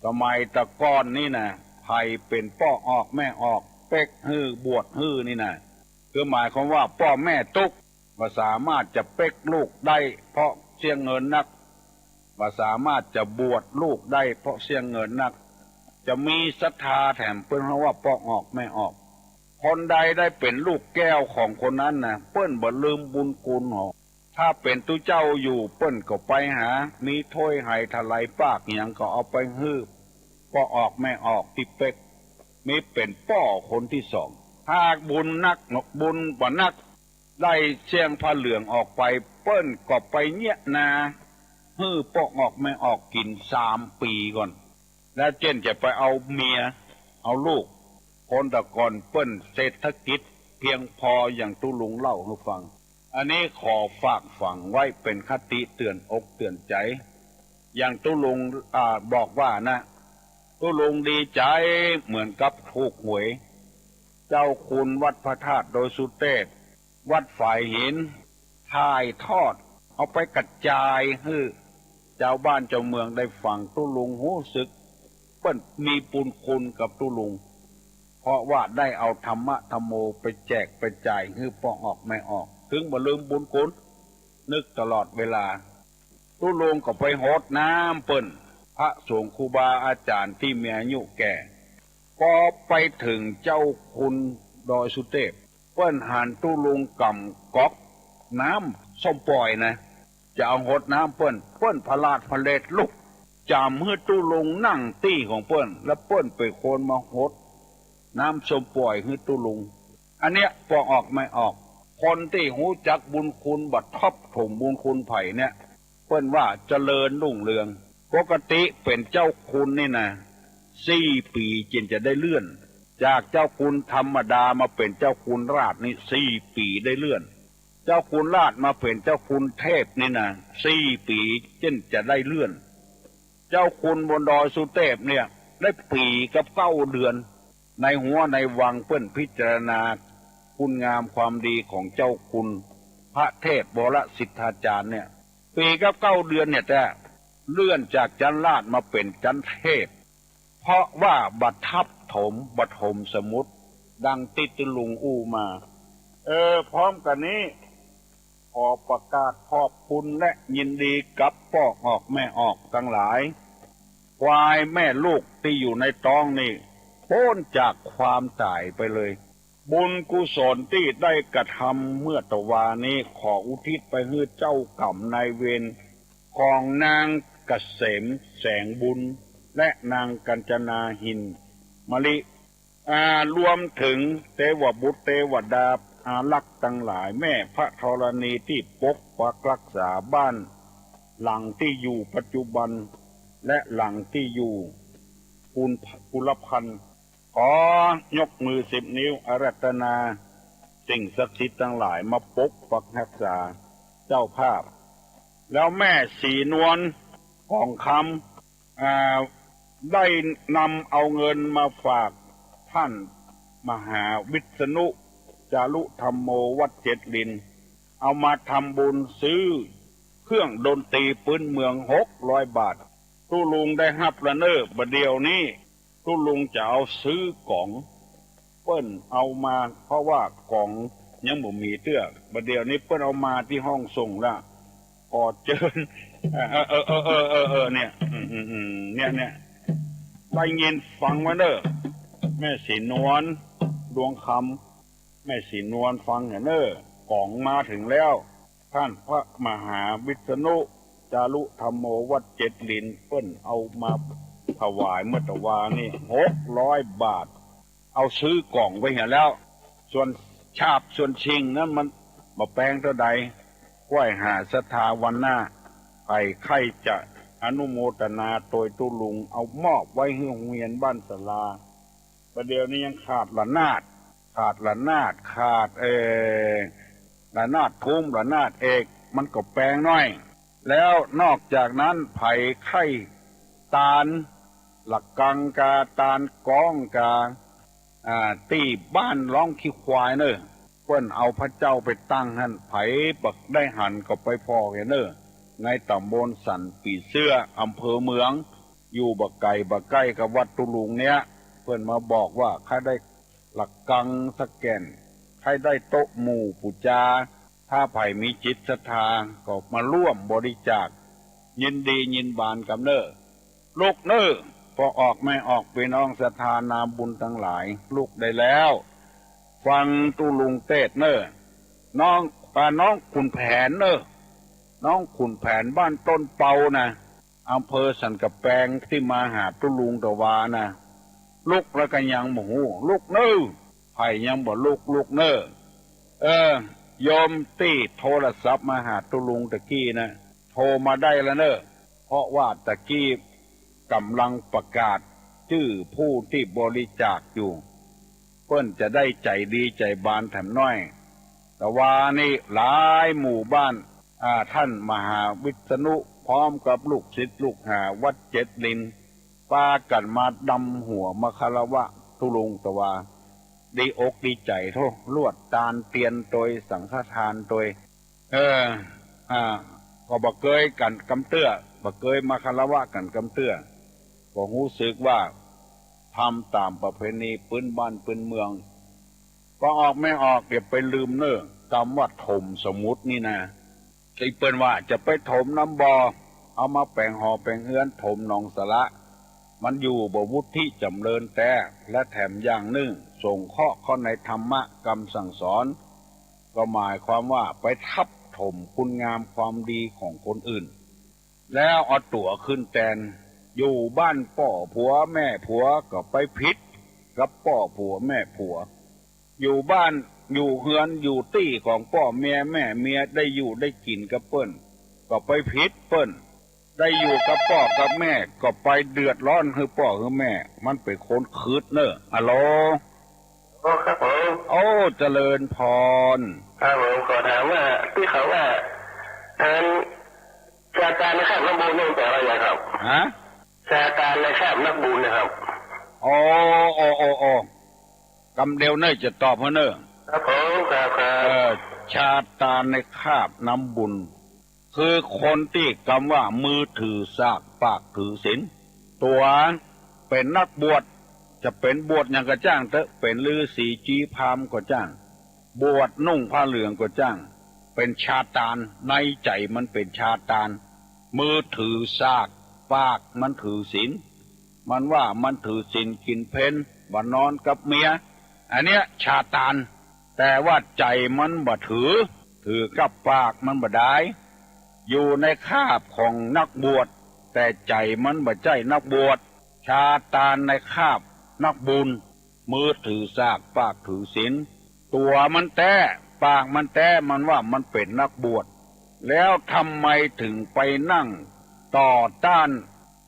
สมัยตะก่อนนี่นะ ใผเป๋นป้อออกแม่ออก เป๊กหื้อ บวชหื้อนี่นะ คือหมายความว่าป้อแม่ตุ๊กข์ บ่สามารถจะเป๊กลูกได้เพราะเสี้ยงเงินนัก บ่สามารถจะบวชลูกได้เพราะเสี้ยงเงินนัก จะมีศรัทธาแถมเปิ้นฮ้องว่าป้อออกแม่ออก คนใดได้เป๋นลูกแก้วของคนนั้นนะ เปิ้นบ่ลืมบุญคุณหรอก ถ้าเป๋นตุ๊เจ้าอยู่เปิ้นก็ไปหา มีถ้วยไหถลายปากหยังก็เอาไปหื้อป้อออกแม่ออกตี้เป๊ก มีเป๋นป้อคนตี้สอง ถ้าบุญนัก บุญบ่นัก ได้เสี้ยงผ้าเหลืองออกไป เปิ้นก็ไปเยียะนา หื้อป้อออกแม่ออกกิ๋นสามปี๋ก่อน แล้วเจ้นจะไปเอาเมีย เอาลูก คนตะก่อนเปิ้นเศรษฐกิจเพียงพออย่างตุ๊ลุงเล่าหื้อฟัง อันนี้ขอฝากฝังไว้เป๋นคติเตื๋อนอกเตื๋อนใจ๋ อย่างตุ๊ลุง อ่า บอกว่านะ ตุ๊ลุงดีใจ๋เหมือนกับถูกหวย เจ้าคุณวัดพระธาตุดอยสุเทพ วัดฝายหิน ถ่ายทอด เอาไปกระจายหื้อจาวบ้านจาวเมืองได้ฟัง ตุ๊ลุงฮู้สึกเปิ้นมีบุญคุณกับตุ๊ลุง เพราะว่าได้เอาธรรมะธัมโมไปแจกไปจ่ายหื้อป้อออกแม่ออก ถึงบ่ลืมบุญคุณ นึกตลอดเวลา ตุ๊ลุงก็ไปหดน้ำเปิ้น พระสงฆ์ครูบาอาจ๋ารย์ตี้มีอายุแก่ ปอไปเถิงเจ้าคุณดอยสุเทพ เปิ้นหันตุ๊ลุงก๋ำก๊อกน้ำส้มป่อยนะ จะเอาหดน้ำเปิ้น เปิ้นผลาดผลาดลุกจ๋ำหื้อตุ๊ลุงนั่งตี้ของเปิ้น แล้วเปิ้นเป๋นคนมาหดน้ำส้มป่อยหื้อตุ๊ลุง อันเนี้ยป้อออกแม่ออก คนตี้ฮู้จักบุญคุณบ่ทับถมบุญคุณใผเนี่ย เปิ้นว่าเจริญรุ่งเรือง ปกติเป๋นเจ้าคุณนี่นะ สี่ปี๋จึงจะได้เลื่อน จากเจ้าคุณธรรมดามาเป๋นเจ้าคุณราชนี่ สี่ปี๋ได้เลื่อน เจ้าคุณราชมาเป๋นเจ้าคุณเทพนี่นะ สี่ปี๋จึงจะได้เลื่อน เจ้าคุณบนดอยสุเทพเนี่ย ได้ปี๋กับเก้าเดือน ในหัวในวังเปิ้นพิจารณาคุณงามความดีของเจ้าคุณพระเทพวรสิทธาจารย์เนี่ย ปี๋กับเก้าเดือนเนี่ยแต๊ เลื่อนจากจั๊นราชมาเป๋นจั๊นเทพ เพราะว่าบ่ทับถม บ่ถมสมุด ดังตี้ตุ๊ลุงอู้มา เออ พร้อมกั๋นนี้ ขอประกาศขอบคุณและยินดีกับป้อออกแม่ออกตังหลาย ควายแม่ลูกตี้อยู่ในต๊องนี่ ป๊นจากความต๋ายไปเลย บุญกุศลตี้ได้กระทำเมื่อตะวานี้ ขออุทิศไปหื้อเจ้ากรรมนายเวรของนางเกษมแสงบุญ และนางกัญจนาหินมะลิ อ่า รวมเถิงเตวบุตรเตวดาอารักษ์ตังหลาย แม่พระธรณีตี้ปกปักรักษาบ้านหลังตี้อยู่ปัจจุบัน และหลังตี้อยู่กุล กุลพันธ์ ขอยกมือสิบนิ้วอาราธนาสิ่งศักดิ์สิทธิ์ตังหลายมาปกปักรักษาเจ้าภาพ แล้วแม่ศรีนวล กองคำ อ่า ได้นำเอาเงินมาฝากท่านมหาวิษณุ จารุธัมโม วัดเจ็ดลิน เอามาทำบุญซื้อเครื่องดนตรีปื๊นเมืองหกร้อยบาท ตุ๊ลุงได้ฮับละเน่อ บ่าเดี่ยวนี้ตุ๊ลุงจะเอาซื้อก๋อง เปิ้นเอามา เพราะว่าก๋องยังบ่มีเตื้อ บ่าเดี่ยวนี้เปิ้นเอามาตี้ห้องส่งละ ขอเจิญ เออ เออ เออ เออ เออ เออ เนี่ย อืม อืม อืม เนี่ย เนี่ย ได้ยินฟังไว้เน่อ แม่ศรีนวล ดวงคำ แม่ศรีนวลฟังเน่อ ก๋องมาเถิงแล้ว ต้านพระมหาวิษณุ จารุธัมโม วัดเจ็ดลิน เปิ้นเอามาถวายเมื่อตะวานี้ หกร้อยบาท เอาซื้อก๋องไปเหียแล้ว ส่วนฉาบส่วนชิงนั้นมันบ่แปงเต้าใด ไหว้หาศรัทธาวันหน้า ใผใค่จะอนุโมตนาโตยตุ๊ลุง เอามอบไว้หื้อโฮงเฮียนบ้านศาลา บ่าเดี่ยวนี้ยังขาดระนาด ขาดระนาด ขาด เอ่อ ระนาดทุ้ม ระนาดเอก มันก็แปงน้อย แล้วนอกจากนั้นใผใค่ตานระฆังกา ตานก๊องกา อ่า ตี้บ้านร้องขี้ควายเน่อ เปิ้นเอาพระเจ้าไปตั้งหั้น ใผบ่ได้หันก็ไปผ่อเหียเน่อ ในต๋ำบลสันปีเสื้อ อำเภอเมือง อยู่บ่ไก๋บ่ใก้กับวัดตุ๊ลุงเนี้ย เปิ้นมาบอกว่าใค่ได้ระฆังสักแก่น ใค่ได้โต๊ะหมู่ปู๋จา ถ้าใผมีจิตศรัทธาก็มาร่วมบริจาค ยินดียินบานกำเน่อ ลุกเน่อ ป้อออกแม่ออก ปี้น้องศรัทธานาบุญตังหลาย ลุกได้แล้ว ฟังตุ๊ลุงเตสน์เน่อ น้อง อ่า น้องขุนแผนเน่อ น้องขุนแผนบ้านต้นเปานะ อำเภอสันกำแปง ตี้มาหาตุ๊ลุงตะวานะ ลุกแล้วก็ยังบ่ฮู้ ลุกเน่อ ใผยังบ่ลุก ลุกเน่อ เออ โยมตี้โทรศัพท์มาหาตุ๊ลุงตะกี้นะ โทรมาได้แล้วเน่อ เพราะว่าตะกี้ก่ำลังประกาศจื้อผู้ตี้บริจาคอยู่ เปิ้นจะได้ใจ๋ดีใจ๋บานแถมน้อย ตะวานี้หลายหมู่บ้าน อ่า ต้านมหาวิษณุพร้อมกับลูกศิษย์ลูกหาวัดเจ็ดลิน ปากั๋นมาดำหัวมาคารวะตุ๊ลุงตะวา ดีอกดีใจ๋โธ่ ลวดตานเตียนโตย สังฆทานโตย เออ อ่า ก็บ่เกยกั๋นกำเตื้อ บ่เกยมาคารวะกั๋นกำเตื้อ ก็ฮู้สึกว่าทำต๋ามประเพณีปื๊นบ้านปื๊นเมือง ป้อออกแม่ออก อย่าไปลืมเน่อ กำว่าถมสมุทรนี่นะ ตี้เปิ้นว่าจะไปถมน้ำบ่อ เอามาแป๋งหอแป๋งเฮือน ถมหนองสาระ มันอยู่บ่วุฒิจ๋ำเริญแต๊ และแถมอย่างนึ่ง สงเคราะห์เข้าในธรรมะกำสั่งสอน ก็หมายความว่าไปทับถมคุณงามความดีของคนอื่น แล้วเอาตั๋วขึ้นแตน อยู่บ้านป้อผัวแม่ผัวก็ไปผิดกับป้อผัวแม่ผัว อยู่บ้านอยู่เฮือนอยู่ตี้ของป้อเมียแม่เมีย ได้อยู่ได้กิ๋นกับเปิ้น ก็ไปผิดเปิ้น ได้อยู่กับป้อกับแม่ก็ไปเดือดร้อนหื้อป้อหื้อแม่ มันเป๋นคนขึดเน่อ อะโหล โอ้ ครับผม โอ้ เจริญพร ครับผม ขอถามว่า ตี้เขาว่า อัน ซาตานในคาบนักบุญนี่แปลว่าหยังครับ ฮะ ซาตานในคาบนักบุญนะครับ อ๋อ อ๋อ อ๋อ อ๋อ กำเดียวเน่อ จะตอบหื้อเน่อ ครับผม ครับ ครับ เออ ซาตานในคาบนักบุญ คือคนตี้กำว่ามือถือสาก ปากถือศีล ตั๋วเป๋นนักบวช จะเป๋นบวชหยังก็จ้างเต๊อะ เป๋นฤๅษีจีพราหมณ์ก็จ้าง บวชนุ่งผ้าเหลืองก็จ้าง เป๋นซาตาน ในใจ๋มันเป๋นซาตาน มือถือสาก ปากมันถือศีล มันว่ามันถือศีลกิ๋นเพล บ่นอนกับเมีย อันเนี้ยซาตาน แต่ว่าใจ๋มันบ่ถือ ถือกับปากมันบ่ดาย อยู่ในคาบของนักบวช แต่ใจ๋มันบ่ใจ้นักบวช ซาตานในคาบนักบุญ มือถือสาก ปากถือศีล ตั๋วมันแต๊ ปากมันแต๊ มันว่ามันเป๋นนักบวช แล้วทำไมถึงไปนั่งต่อต้าน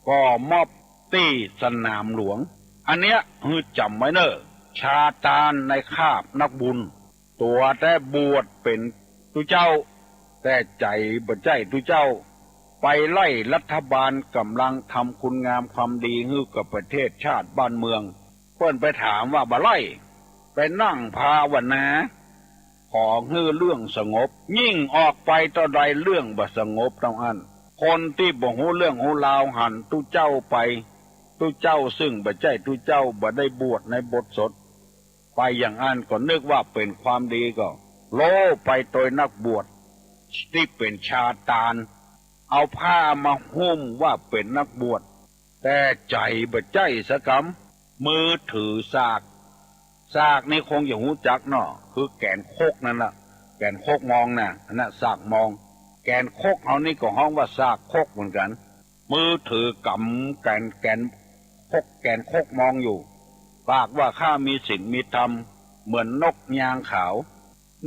ก่อม็อบตี้สนามหลวง อันเนี้ยหื้อจ๋ำไว้เน่อ ซาตานในคาบนักบุญ ตั๋วแต๊บวชเป๋นตุ๊เจ้า แต่ใจ๋บ่ใจ้ตุ๊เจ้า ไปไล่รัฐบาลก๋ำลังทำคุณงามความดีหื้อกับประเทศชาติบ้านเมือง เปิ้นไปถามว่าบ่ไล่ ไปนั่งภาวนา ข ขอหื้อเรื่องสงบ ยิ่งออกไปเต้าใดเรื่องบ่สงบเต้าอั้น คนตี้บ่ฮู้เรื่องฮู้ราวหันตุ๊เจ้าไป ตุ๊เจ้าซึ่งบ่ใจ้ตุ๊เจ้า บ่ได้บวชในบทสด ไปอย่างอั้นก็นึกว่าเป๋นความดีก็โลไปโตยนักบวชตี้เป๋นชาตาน เอาผ้ามาหุ้มว่าเป๋นนักบวช แต่ใจ๋บ่ใจ้สักกำ มือถือสาก สากนี่คงจะฮู้จักเนาะ คือแก๋นครกนั่นน่ะ แก๋นครกมองน่ะ อันนั้นสากมอง แก๋นครกเฮานี่ก็ฮ้องว่าสากครกเหมือนกั๋น มือถือกำแก๋น แก๋นครก แก๋นครกมองอยู่ ปากว่าข้ามีศีลมีธรรม เหมือนนกยางขาว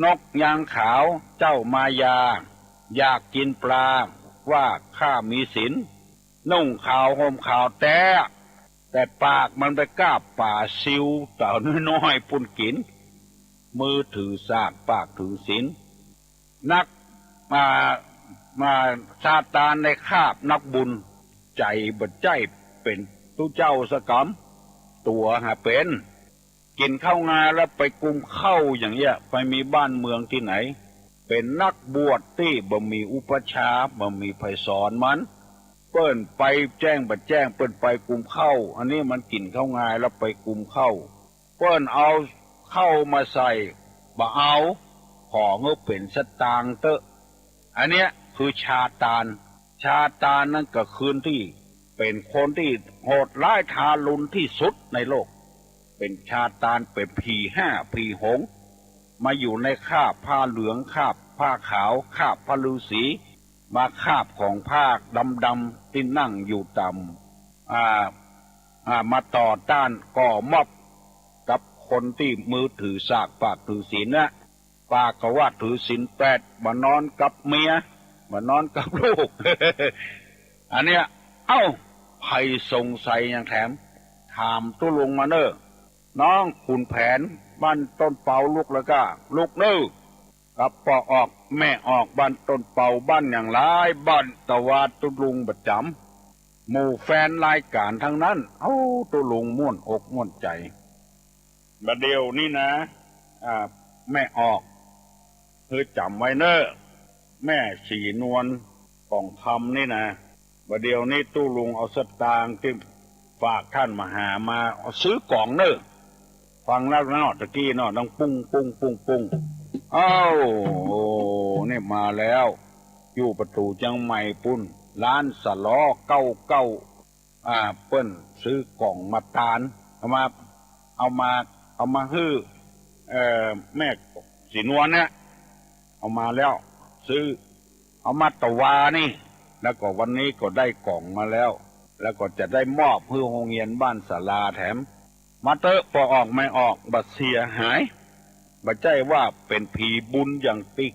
นกยางขาวเจ้ามายา อยากกิ๋นปลา ว่าข้ามีศีล นุ่งขาวห่มขาวแต๊ แต่ปากมันไปกาบป๋าซิวเต่าน้อยๆ ปุ้นกิ๋น มือถือสากปากถือศีล นัก มา มา ซาตานได้คาบนักบุญ ใจ๋บ่ใจ้เป๋นตุ๊เจ้าสักกำ ตั๋วหาเป๋น กิ๋นข้าวงาแล้วไปกุมข้าวอย่างเนี้ย ไปมีบ้านเมืองตี้ไหน เป๋นนักบวชตี้บ่มีอุปัชฌาย์ บ่มีใผสอนมัน เปิ้นไปแจ้งบ่แจ้ง เปิ้นไปกุมข้าว อันนี้มันกิ๋นข้าวงาแล้วไปกุมข้าว เปิ้นเอาข้าวมาใส่ บ่เอา ขอหื้อเป๋นสตางค์เต๊อะ อันเนี้ยคือชาตาน ชาตานนั้นก็คือตี้เป๋นคนตี้โหดร้ายทารุณตี้สุดในโลก เป๋นชาตาน เป๋นผีห้าผีหงส์ มาอยู่ในคราบผ้าเหลือง คราบผ้าขาว คราบพระฤาษี มาคราบของผ้าดำๆ ตี้นั่งอยู่ต่ำ อ่า อ่า มาต่อต้านก่อม็อบกับคนตี้มือถือสากปากถือศีลนะ ปากก็ว่าถือศีลแปด บ่นอนกับเมีย บ่นอนกับลูก อันเนี้ย เอ้า ใผสงสัยหยังแถม ถามตุ๊ลุงมาเน่อ น้องขุนแผน บ้านต้นเปาลุกแล้วก้า ลุกเน่อ กับป้อออกแม่ออก บ้านต้นเปา บ้านหยังหลายบ้าน แต่ว่าตุ๊ลุงบ่จ๋ำ หมู่แฟนรายก๋านตังนั้น เอ้า ตุ๊ลุงม่วนอกม่วนใจ๋ บ่าเดี่ยวนี้นะ อ่า แม่ออก หื้อจ๋ำไว้เน่อ แม่ศรีนวล ก่องคำนี่นะ บ่าเดี่ยวนี้ตุ๊ลุงเอาสตางค์ตี้ฝากต้านมหามา เอาซื้อก๋องเน่อ ฟังแล้วเนาะ ตะกี้เนาะ ดังปุ้ง ปุ้ง ปุ้ง ปุ้ง เอ้า โอ้ นี่มาแล้ว อยู่ประตู๋เจียงใหม่ปุ้น ร้านสะลอเก้าเก้า อ่า เปิ้นซื้อก๋องมาตาน เอามา เอามา เอามาหื้อ เอ่อ แม่ศรีนวลเนี่ย เอามาแล้ว ซื้อ เอามาตะวานี่ แล้วก็วันนี้ก็ได้ก๋องมาแล้ว แล้วก็จะได้มอบหื้อโฮงเฮียนบ้านศาลาแถม มาเต๊อะ ป้อออกแม่ออก บ่เสียหาย บ่ใจ้ว่าเป๋นผีบุญอย่างตี้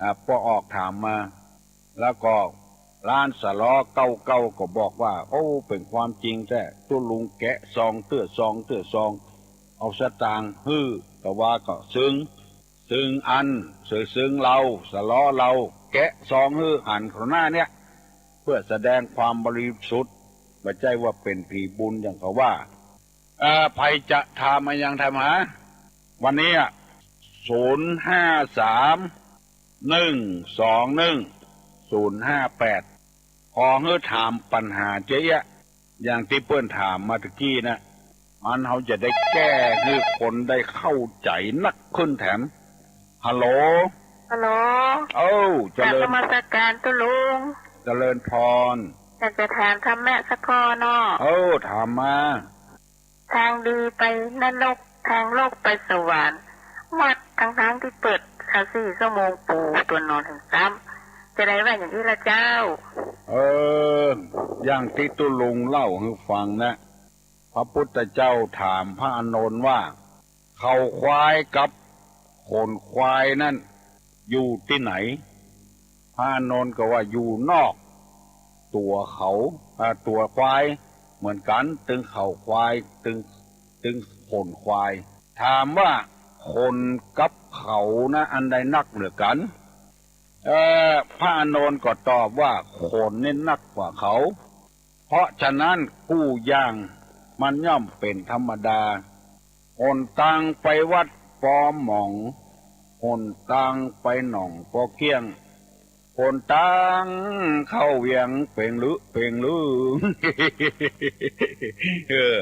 อ่า ป้อออกถามมา แล้วก็ร้านสะลอเก้าเก้าก็บอกว่า โอ้ เป๋นความจริงแต๊ ตุ๊ลุงแกะซองเตื้อซองเตื้อซอง เอาสตางค์หื้อ ตะวาก็ซึ่ง ซึ่งอั้น ซึ่ง ซึ่งเฮา สะลอเฮา แกะซองหื้อหันเขาหน้าเนี่ย เพื่อแสดงความบริสุทธิ์ บ่ใจ้ว่าเป๋นผีบุญอย่างเขาว่า เอ่อ ใผจะถามอะหยังถามหา วันนี้อะ ศูนย์ห้าสาม หนึ่งสองหนึ่ง ศูนย์ห้าแปด ขอหื้อถามปัญหาเจ๊ยะ อย่างตี้เปิ้นถามมาตะกี้นะ อันเฮาจะได้แก้หื้อคนได้เข้าใจ๋นักขึ้นแถม ฮัลโหล ฮัลโหล เอ้า เจริญ กราบนมัสการตุ๊ลุง เจริญพร อยากจะถามธรรมะสักข้อเนาะ เอ้า ถามมา ทางดีไปนรก ทางโลกไปสวรรค์ วัดตังๆ ตี้เปิดซาวสี่ชั่วโมงปู๋ตัวนอนหั้นซ้ำ จะได้ว่าอย่างอี้ละเจ้า เออ อย่างตี้ตุ๊ลุงเล่าหื้อฟังนะ พระพุทธเจ้าถามพระอานนท์ว่า เขาควายกับขนควายนั้นอยู่ตี้ไหน พระอานนท์ก็ว่าอยู่นอกตั๋วเขา อ่า ตั๋วควายเหมือนกั๋น ตึงเขาควาย ตึง ตึงขนควาย ถามว่าขนกับเขานะอันใดนักเหลือกั๋น เอ่อ พระอานนท์ก็ตอบว่าขนนี่นักกว่าเขา เพราะฉะนั้นกู้อย่างมันย่อมเป๋นธรรมดา หนตางไปวัดปอหมอง หนตางไปหนองปอเกี้ยง หนตางเข้าเวียงเป๋งลึเป๋งลึ เออ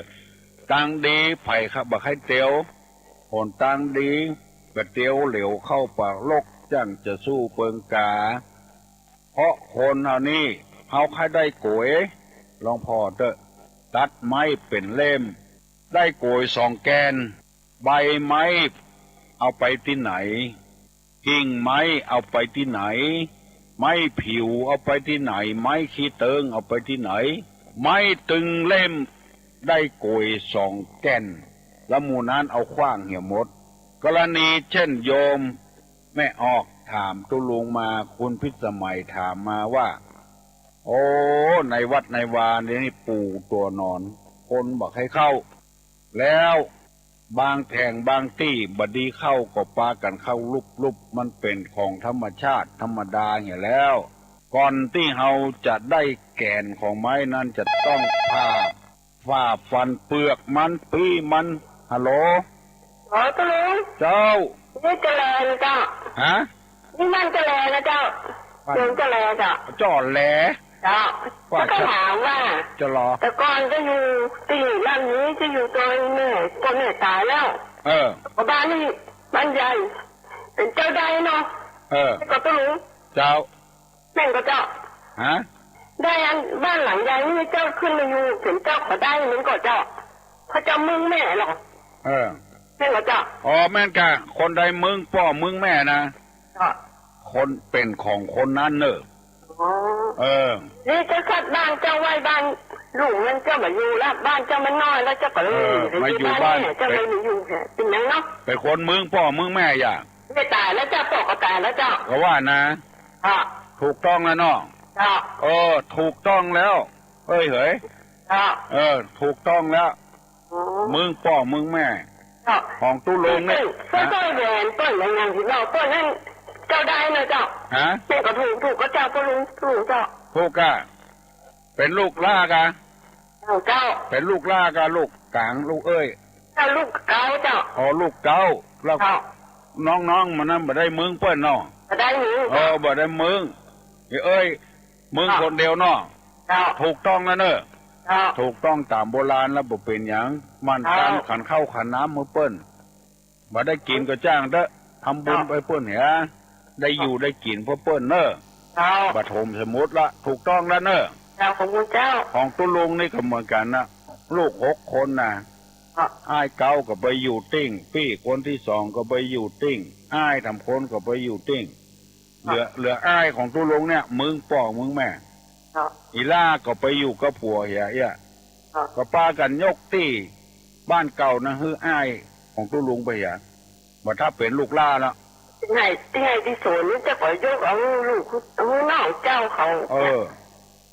ตางดีใผบ่ใค่เตียว หนตางดี บ่เตียวเหลวเข้าปากลก จั้งจะสู้เปิงกา เพราะคนเฮานี้ เฮาใค่ได้โก๋ย หลวงพ่อเต๊อะ ตัดไม้เป๋นเล่ม ได้โก๋ยสองแก่น ใบไม้เอาไปตี้ไหน กิ่งไม้เอาไปตี้ไหน ไม้ผิวเอาไปตี้ไหน ไม้ขี้เติงเอาไปตี้ไหน ไม้ตึงเล่มได้โก๋ยสองแก่น แล้วหมู่นั้นเอาขว้างเหียหมด กรณีเช่นโยมแม่ออกถามตุ๊ลุงมา คุณพิสมัยถามมาว่า โอ้ ในวัดในวานี่ปู่ตั๋วหนอน คนบ่ใค่เข้า แล้วบางแห่งบางตี้บ่ดีเข้าก็ปากั๋นเข้าลุบๆ มันเป๋นของธรรมชาติธรรมดาเหียแล้ว ก่อนตี้เฮาจะได้แก่นของไม้นั้นจะต้องผ่า ฝ่าฟันเปลือกมัน ปี้มัน ฮัลโหล อ๋อ ตุ๊ลุง เจ้า นี่จะแลนะเจ้า ฮะ นี่บ้านจะแลนะเจ้า บ้าน เมืองจะแลเจ้า จ้อแล เจ้า ว่า ก็จะถามว่า จะรอ แต่ก่อนจะอยู่ตี้บ้านนี้ จะอยู่ตรงแม่ พ่อแม่ต๋ายแล้ว เออ ก็บ้านนี้บ้านใหญ่ เป๋นเจ้าได้เนาะ เออ ก็ตุ๊ลุง เจ้า แม่นก่อเจ้า ฮะ ได้อันบ้านหลังใหญ่นี่เจ้าขึ้นมาอยู่เป๋นเจ้าก็ได้ แม่นก่อเจ้า เพราะเจ้ามึงแม่หรอ เออ แม่นก่อเจ้า อ๋อ แม่นก่ะ คนใดมึงป้อมึงแม่นะ เจ้า คนเป๋นของคนนั้นเน่อ อ๋อ เออ นี่เจ้าคัดบ้านเจ้าไว้บ้านลุงมันเจ้าบ่อยู่ละ บ้านเจ้ามันน้อยแล้วเจ้าก็เลย เออ มาอยู่บ้าน เจ้าเลยมาอยู่แค่เป๋นหยังเนาะ เป๋นคนมึงป้อมึงแม่อย่า แม่ต๋ายแล้วเจ้า ป้อก็ต๋ายแล้วเจ้า ก็ว่านะ อ่ะ ถูกต้องแล้วเนาะ เจ้า เออ ถูกต้องแล้ว เอ้ยเหย เจ้า เออ ถูกต้องแล้ว อ๋อ มึงป้อมึงแม่ เจ้า ของตุ๊ลุงเนี่ย ซึ่ง ฮะ ซึ่งแหวนเปิ้นอย่าง อย่างตี้เล่าเปิ้นนั้น เจ้าได้นะเจ้า ฮะ แม่นก็ถูก ถูกก่อเจ้า ตุ๊ลุง ถูกเจ้า ถูกก่ะ เป๋นลูกหล้าก่ะ เจ้า เจ้า เป๋นลูกหล้าก่ะ ลูกก๋าง ลูกเอ้ย เจ้า ลูกเก๊าเจ้า อ๋อ ลูกเก๊า แล้ว เจ้า น้องๆ มันนั้นบ่ได้มึงเปิ้นเนาะ บ่ได้มึง เออ บ่ได้มึง เอ้ย มึง เจ้า คนเดียวเนาะ เจ้า ถูกต้องแล้วเน่อ เจ้า ถูกต้องต๋ามโบราณแล้วบ่เป๋นหยัง มัน เจ้า ก๋านขันข้าวขันน้ำหื้อเปิ้น บ่ได้กิ๋นก็จ้างเต๊อะ ทำบุญ เจ้า ไปเปิ้นเหีย ได้อยู่ เจ้า ได้กิ๋นเปื้อเปิ้นเน่อ เจ้า บ่ถมสมุดละ ถูกต้องแล้วเน่อ เจ้า ขอบคุณเจ้า ของตุ๊ลุงนี่ก็เหมือนกั๋นนะ ลูกหกคนนะ เจ้า อ้ายเก๊าก็ไปอยู่ติ๊ง ปี้คนตี้สองก็ไปอยู่ติ๊ง อ้ายสามคนก็ไปอยู่ติ๊ง เหลือ เหลืออ้ายของตุ๊ลุงเนี่ย มึงป้อมึงแม่ เจ้า อีหล้าก็ไปอยู่กับผัวเหียเอี้ย เจ้า ก็ปากั๋นยกตี้บ้านเก่านะ หื้ออ้ายของตุ๊ลุงไปเหีย บ่ถ้าเป๋นลูกหล้าแล้ว ตี้ไหน ตี้ไหนตี้สนนี่เจ้าก็ยกเอาลูก เอาน้องเจ้าเขา เออ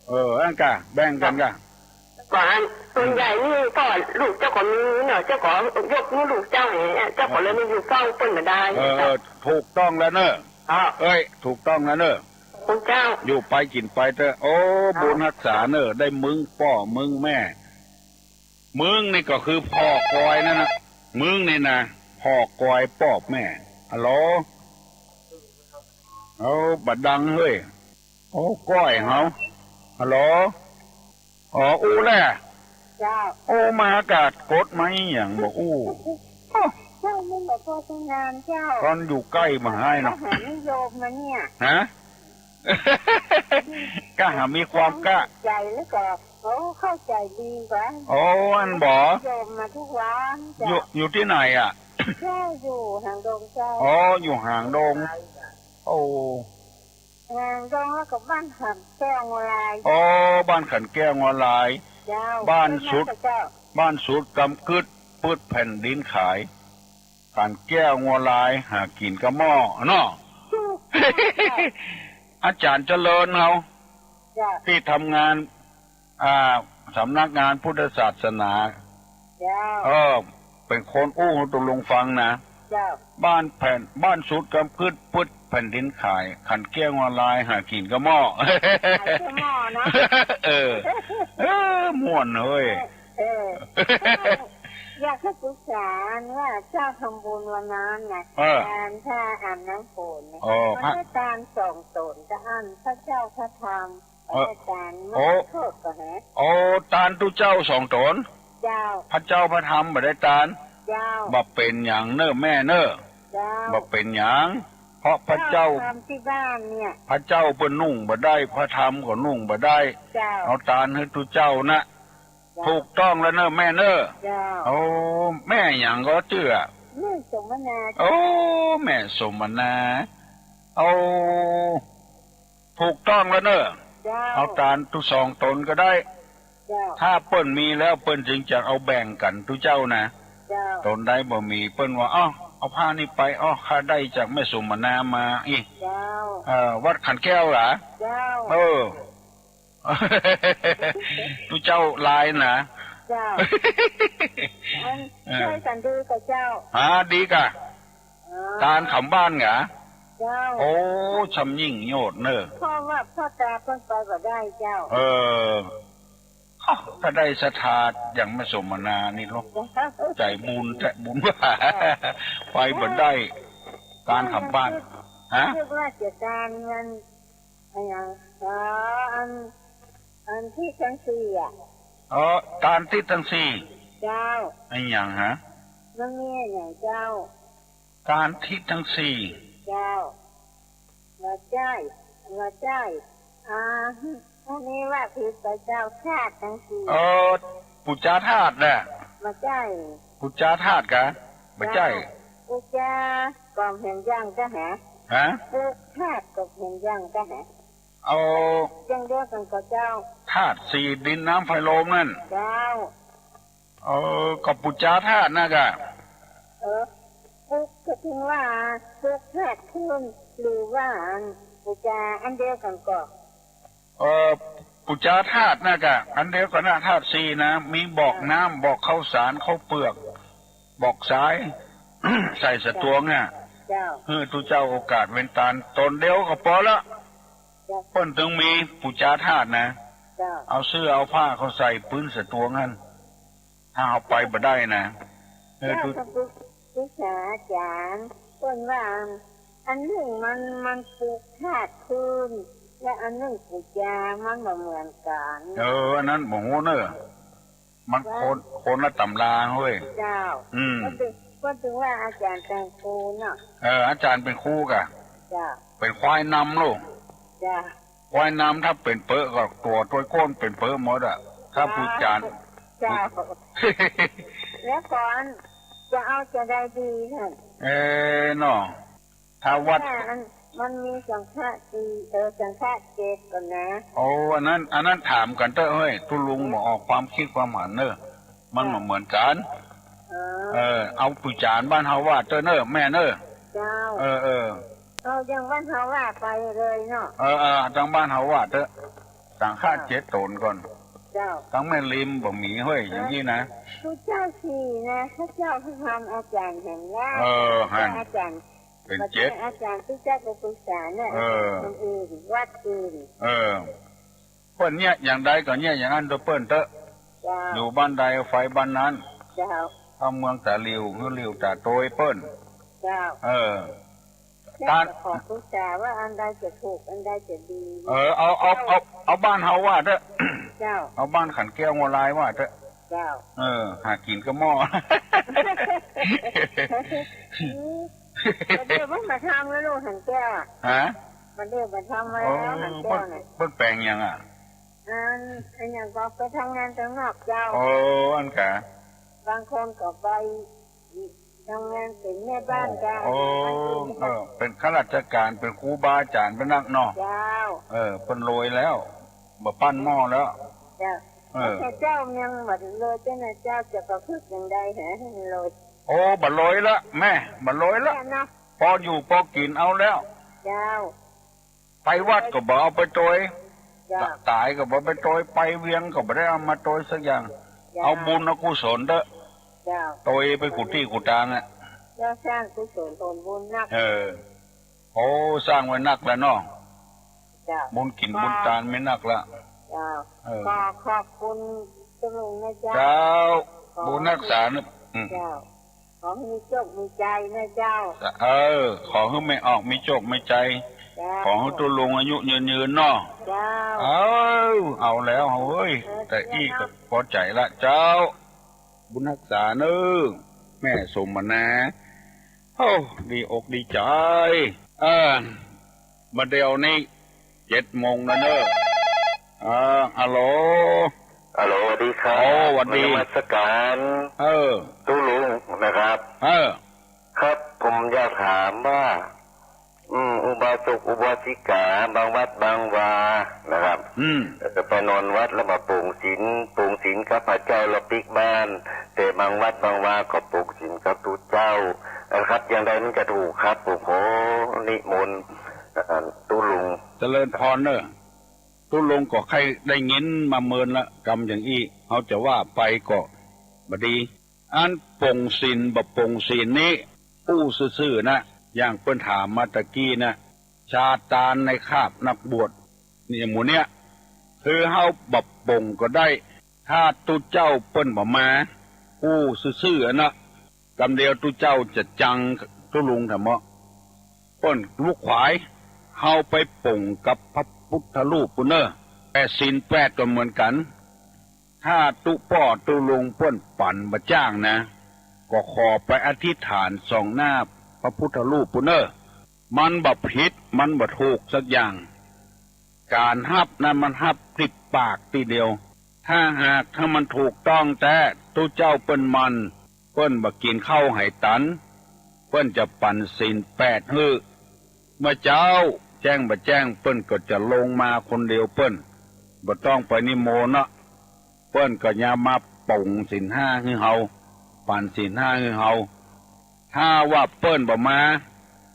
เออ อั้นก่ะ แบ่งกั๋นก่ะ ก่อน ส่วนใหญ่นี่ก็ลูกเจ้าก็มีเนาะ เจ้าก็ยกหื้อลูกเจ้าเนี่ย เจ้าก็เลยมาอยู่เฝ้าเปิ้นบ่ได้ เออ เออ ถูกต้องแล้วเน่อ อ่ะ เอ้ย ถูกต้องแล้วเน่อ ขอบคุณเจ้า อยู่ไปกิ๋นไปเต๊อะ โอ้ อ่ะ บุญฮักษาเน่อ ได้มึงป้อมึงแม่ มึงนี่ก็คือป้อกอยนั่นนะ มึงนี่นะ ป้อกอยป้อแม่ ฮัลโหล เอา บ่ดังเฮ้ย โอ้ ก้อยเฮา ฮัลโหล อ๋อ อู้แหละ เจ้า โอ้ มาอากาศกดมาอีหยังบ่อู้ เจ้า มันบ่พอทำงานเจ้า ตอนอยู่ใก้บ่าฮ้ายเนาะ ก็หานิยมมาเนี่ย ฮะ ก็หามีความกล้า ใจแล้วก็ โอ้ เข้าใจดีกว่า โอ้ อั้นบ่ นิยมมาทุกวัน อยู่ เจ้า อยู่ตี้ไหนอะ เจ้า อยู่หางดงเจ้า อ๋อ อยู่หางดง โอ้ หางดงแล้วก็บ้านขันแก้วงัวลาย อ๋อ บ้านขันแก้วงัวลาย เจ้า บ้านสุด เจ้า บ้านสุดกำกึ๊ด ปื๊ดแผ่นดินขาย ขันแก้วงัวลาย หากิ๋นกะหม้อเนาะ อาจ๋ารย์เจริญเฮา เจ้า ตี้ทำงาน อ่า สำนักงานพุทธศาสนา เจ้า เออ เป๋นคนอู้หื้อตุ๊ลุงฟังนะ เจ้า บ้านแผ่น บ้านสุดกำกึ๊ด ปื๊ดแผ่นดินขาย ขันแก้วงัวลาย หากิ๋นกะหม้อ ขายกะหม้อเนาะ เออ เออ ม่วนเฮ้ย เออ อยากจะปรึกษาว่าเจ้าทำบุญวันนั้นน่ะ เออ ทานผ้าอาบน้ำฝนน่ะ อ๋อ มันได้ทานสองต๋น แต่อันพระเจ้าพระธรรม เออ ได้ทาน โอ้ โทษก่อนนะ โอ้ ทานตุ๊เจ้าสองต๋น เจ้า พระเจ้าพระธรรมบ่ได้ทาน เจ้า บ่เป๋นหยังเน่อแม่เน่อ เจ้า บ่เป๋นหยัง เพราะพระเจ้า เจ้าทำตี้บ้านเนี่ย พระเจ้าเปิ้นนุ่งบ่ได้ พระธรรมก็นุ่งบ่ได้ เจ้า เอาทานหื้อตุ๊เจ้านะ เจ้า ถูกต้องแล้วเน่อแม่เน่อ เจ้า โอ้ แม่หยังก็จื้อ แม่สมนา โอ้ แม่สมนา โอ้ ถูกต้องแล้วเน่อ เจ้า เอาทานตุ๊สองต๋นก็ได้ เจ้า ถ้าเปิ้นมีแล้วเปิ้นจึงจะเอาแบ่งกั๋นตุ๊เจ้านะ เจ้า ต๋นใดบ่มีเปิ้นว่า อ้อ เอาผ้านี้ไป อ้อ ข้าได้จากแม่สมนามา อี้ เจ้า เอ่อ วัดขันแก้วหรอ เจ้า เออ ตุ๊เจ้าลายนะ เจ้า มัน เออ ช่วยกั๋นดีก่อเจ้า อ่า ดีก่ะ อ๋อ ทานขำบ้านหรอ เจ้า โอ้ ช่ำยิ่งโยชน์เน่อ เพราะว่าพ่อตาเปิ้นไปบ่ได้เจ้า เออ อ้าว ถ้าได้ศรัทธาอย่างแม่สมนานี่เนาะ เจ้า ใจบุญแต๊บุญว่า ไปบ่ได้ ทานขำบ้าน ฮะ เรียกว่าจะทานเงิน อะหยัง อ๋อ อัน อันทิศตังสี่อะ อ๋อ ทานทิศตังสี่ เจ้า อะหยังฮะ มันมีอะหยังเจ้า ทานทิศตังสี่ เจ้า บ่ใจ้ บ่ใจ้ อ่า อันนี้ว่าผิดไปเจ้า ธาตุตังสี่ เออ ปู๋จาธาตุน่ะ บ่ใจ้ ปู๋จาธาตุกะ บ่ใจ้ เจ้า ปู๋จากอบเหียนยังกะหะ ฮะ ปู๋ธาตุกอบเหียนยังกะหะ เอา อย่างเดียวกั๋นก่อเจ้า ธาตุสี่ ดินน้ำไฟลมนั่น เจ้า เออ ก็ปู๋จาธาตุน่ะกะ เออ ปู๋ก็ถึงว่าปู๋ธาตุคืน หรือว่าอันปู๋จาอันเดียวกั๋นก่อ เออ ปู๋จาธาตุน่ะกะ อันเดียวกั๋นนะ ธาตุสี่นะ มีบอกน้ำ บอกข้าวสาร ข้าวเปลือก บอกสาย ใส่สะตวงน่ะ เจ้า หื้อตุ๊เจ้าโอกาสเว้นตาน ต๋นเดียวก็ปอละ เจ้า เปิ้นตึงมีปู๋จาธาตุนะ เจ้า เอาเสื้อเอาผ้าเข้าใส่ปื๊นสะตวงหั้น ถ้าเอาไปบ่ได้นะ เออ เจ้า ตุ๊ ก็ปรึก ปรึกษาอาจ๋ารย์ เปิ้นว่า อันนึ่งมัน มันปู๋ธาตุคืน และอันนึ่งปู๋จา มันบ่เหมือนกั๋น เออ อันนั้นบ่ฮู้เน่อ มัน ว่า คน คนละต๋ำราเว้ย เจ้า อืม ก็ถึง ก็ถึงว่าอาจ๋ารย์เป๋นครูเนาะ เออ อาจ๋ารย์เป๋นครูกะ เจ้า เป๋นควายนำลูก เจ้า ควายนำถ้าเป๋นเปอะก็ตั๋วตวยโก้นเป๋นเปอะหมดอะ ถ้าปู๋จา เจ้า แล้วก่อนจะเอาจะได้ดีน่ะ เออ เนาะ ถ้าวัด แต่อันมันมีสังฆะสี่ เออ สังฆะเจ็ดก่อนนะ โอ้ อันนั้น อันนั้นถามกั๋นเต๊อะเฮ้ย ตุ๊ลุงบ่ออกความคิดความหันเน่อ มันบ่เหมือนกั๋น เออ เออ เอาปู๋จาบ้านเฮาว่าเต๊อะเน่อ แม่เน่อ เจ้า เออ เออ เอาอย่างบ้านเฮาว่าไปเลยเนาะ เออ เออ ตังบ้านเฮาว่าเต๊อะ สังฆะเจ็ดต๋นก่อน เจ้า ตังแม่ริมบ่มีเฮ้ย อย่างนี้นะ ตุ๊เจ้าสี่นะ พระเจ้าพระธรรมอาจ๋ารย์แห่งราช เออ หั้น อาจ๋ารย์ เป๋นเจ็ด อาจ๋ารย์ตุ๊เจ้าก็ปรึกษาเนี่ย เออ คนอื่น วัดอื่น เออ เปิ้นเยียะอย่างใดก็เยียะอย่างนั้นเต๊อะเปิ้นเต๊อะ เจ้า อยู่บ้านใดไฟบ้านนั้น เจ้า ถ้าเมืองต๋าหลิ่ว หื้อหลิ่วต๋าโตยเปิ้น เจ้า เออ เจ้า ตาน ขอปรึกษาว่าอันใดจะถูก อันใดจะดี เออ เอา เอา เอา เอาบ้านเฮาว่าเต๊อะ เจ้า เอาบ้านขันแก้วหัวลายว่าเต๊อะ เจ้า เออ หากิ๋นกับหม้อ อืม บ่าเดี่ยวมันบ่าทำแล้วลูกขันแก้วอะ ฮะ บ่าเดี่ยวบ่าทำแล้ว โอ้ ขันแก้วน่ะ เปิ้น เปิ้นแป๋งหยังอะ อัน อันหยังก็ไปทำงานตังนอกเจ้า โอ้ อันกะ บางคนก็ไป ทำงานเป๋นแม่บ้านกะ โอ้ เออ เป๋นข้าราชก๋าน เป๋นครูบาอาจ๋ารย์ เป๋นนักเนาะ เจ้า เออ เปิ้นรวยแล้ว บ่าปั้นหม้อแล้ว เจ้า เออ แต่เจ้ายังบ่รวยเจ้านะเจ้า จะประพฤติอย่างใดหาให้มันรวย โอ้ บ่รวยละแม่ บ่รวยละ เนี่ยเนาะ ปออยู่ปอกิ๋นเอาแล้ว เจ้า ไปวัดก็บ่เอาไปตวย เจ้า ต๋ายก็บ่ไปตวย ไปเวียงก็บ่ได้เอามาตวยสักอย่าง เจ้า เอาบุญเอากุศลเต๊อะ เจ้า ตวยไปกู้ตี้กู้ตางอะ เจ้า สร้างกุศลผลบุญนัก เออ โอ้ สร้างไว้นักแล้วเนาะ เจ้า บุญกิ๋นบุญตานมีนักละ เจ้า เออ ขอขอบคุณตุ๊ลุงนะเจ้า เจ้า ขอบุญฮักษา อืม เจ้า ขอหื้อมีโจคมีชัยนะเจ้า เออ ขอหื้อแม่ออกมีโจคมีชัย เจ้า ขอหื้อตุ๊ลุงอายุยืนๆ เนาะ เจ้า เออ เอาแล้วเฮ้ย เออ แต่อี้ก็ เจ้า ปอใจ๋ละเจ้า บุญฮักษาเน้อ แม่สมนา โอ้ ดีอกดีใจ๋ เออ บ่าเดี่ยวนี้ เจ็ดโมงแล้วเน้อ เออ ฮัลโหล ฮัลโหล สวัสดีครับ โอ้ สวัสดี นมัสการ เออ ตุ๊ลุงนะครับ เออ ครับ ผมอยากถามว่า อืม อุบาสกอุบาสิกา บางวัดบางวานะครับ อืม เอ่อ ไปนอนวัดแล้วบ่ปลงศีล ปลงศีลกับพระเจ้าแล้วปิ๊กบ้าน แต่บางวัดบางวาก็ปลงศีลกับตุ๊เจ้านะครับ อย่างใดมันจะถูกครับ ผมขอนิมนต์ เอ่อ ตุ๊ลุง เจริญพรเน้อ ตุ๊ลุงก็ใค่ได้ยินมาเมินละ กำอย่างอี้ เฮาจะว่าไปก็บ่ดี อันปลงศีลบ่ปลงศีลนี้ อู้ซื่อๆ นะ อย่างเปิ้นถามมาตะกี้นะ ซาตานในคราบนักบวช เนี่ย หมู่เนี้ย คือเฮาบ่ปลงก็ได้ ถ้าตุ๊เจ้าเปิ้นบ่มา อู้ซื่อๆ อะนะ กำเดียวตุ๊เจ้าจะจังตุ๊ลุงแถมเนาะ เปิ้นลุกขวาย เฮาไปปลงกับพระพุทธรูปปู้นเน้อ แต่ศีลแปดก็เหมือนกั๋น ถ้าตุ๊ป้อตุ๊ลุงเปิ้นปั๋นบ่จ้างนะ ก็ขอไปอธิษฐานส่องหน้าพระพุทธรูปปู้นเน้อ มันบ่ผิด มันบ่ถูกสักอย่าง ก๋านฮับนั้นมันฮับตี้ปากตี้เดียว ถ้าหากถ้ามันถูกต้องแต๊ ตุ๊เจ้าเปิ้นมัน เปิ้นบ่กิ๋นข้าวไหตัน เปิ้นจะปั๋นศีลแปดหื้อ เมื่อเจ๊าแจ้งบ่แจ้ง เปิ้นก็จะลงมาคนเดียวเปิ้น บ่ต้องไปนิมนต์เนาะ เปิ้นก็จะมาปลงศีลห้าหื้อเฮา ปั๋นศีลห้าหื้อเฮา ถ้าว่าเปิ้นบ่มา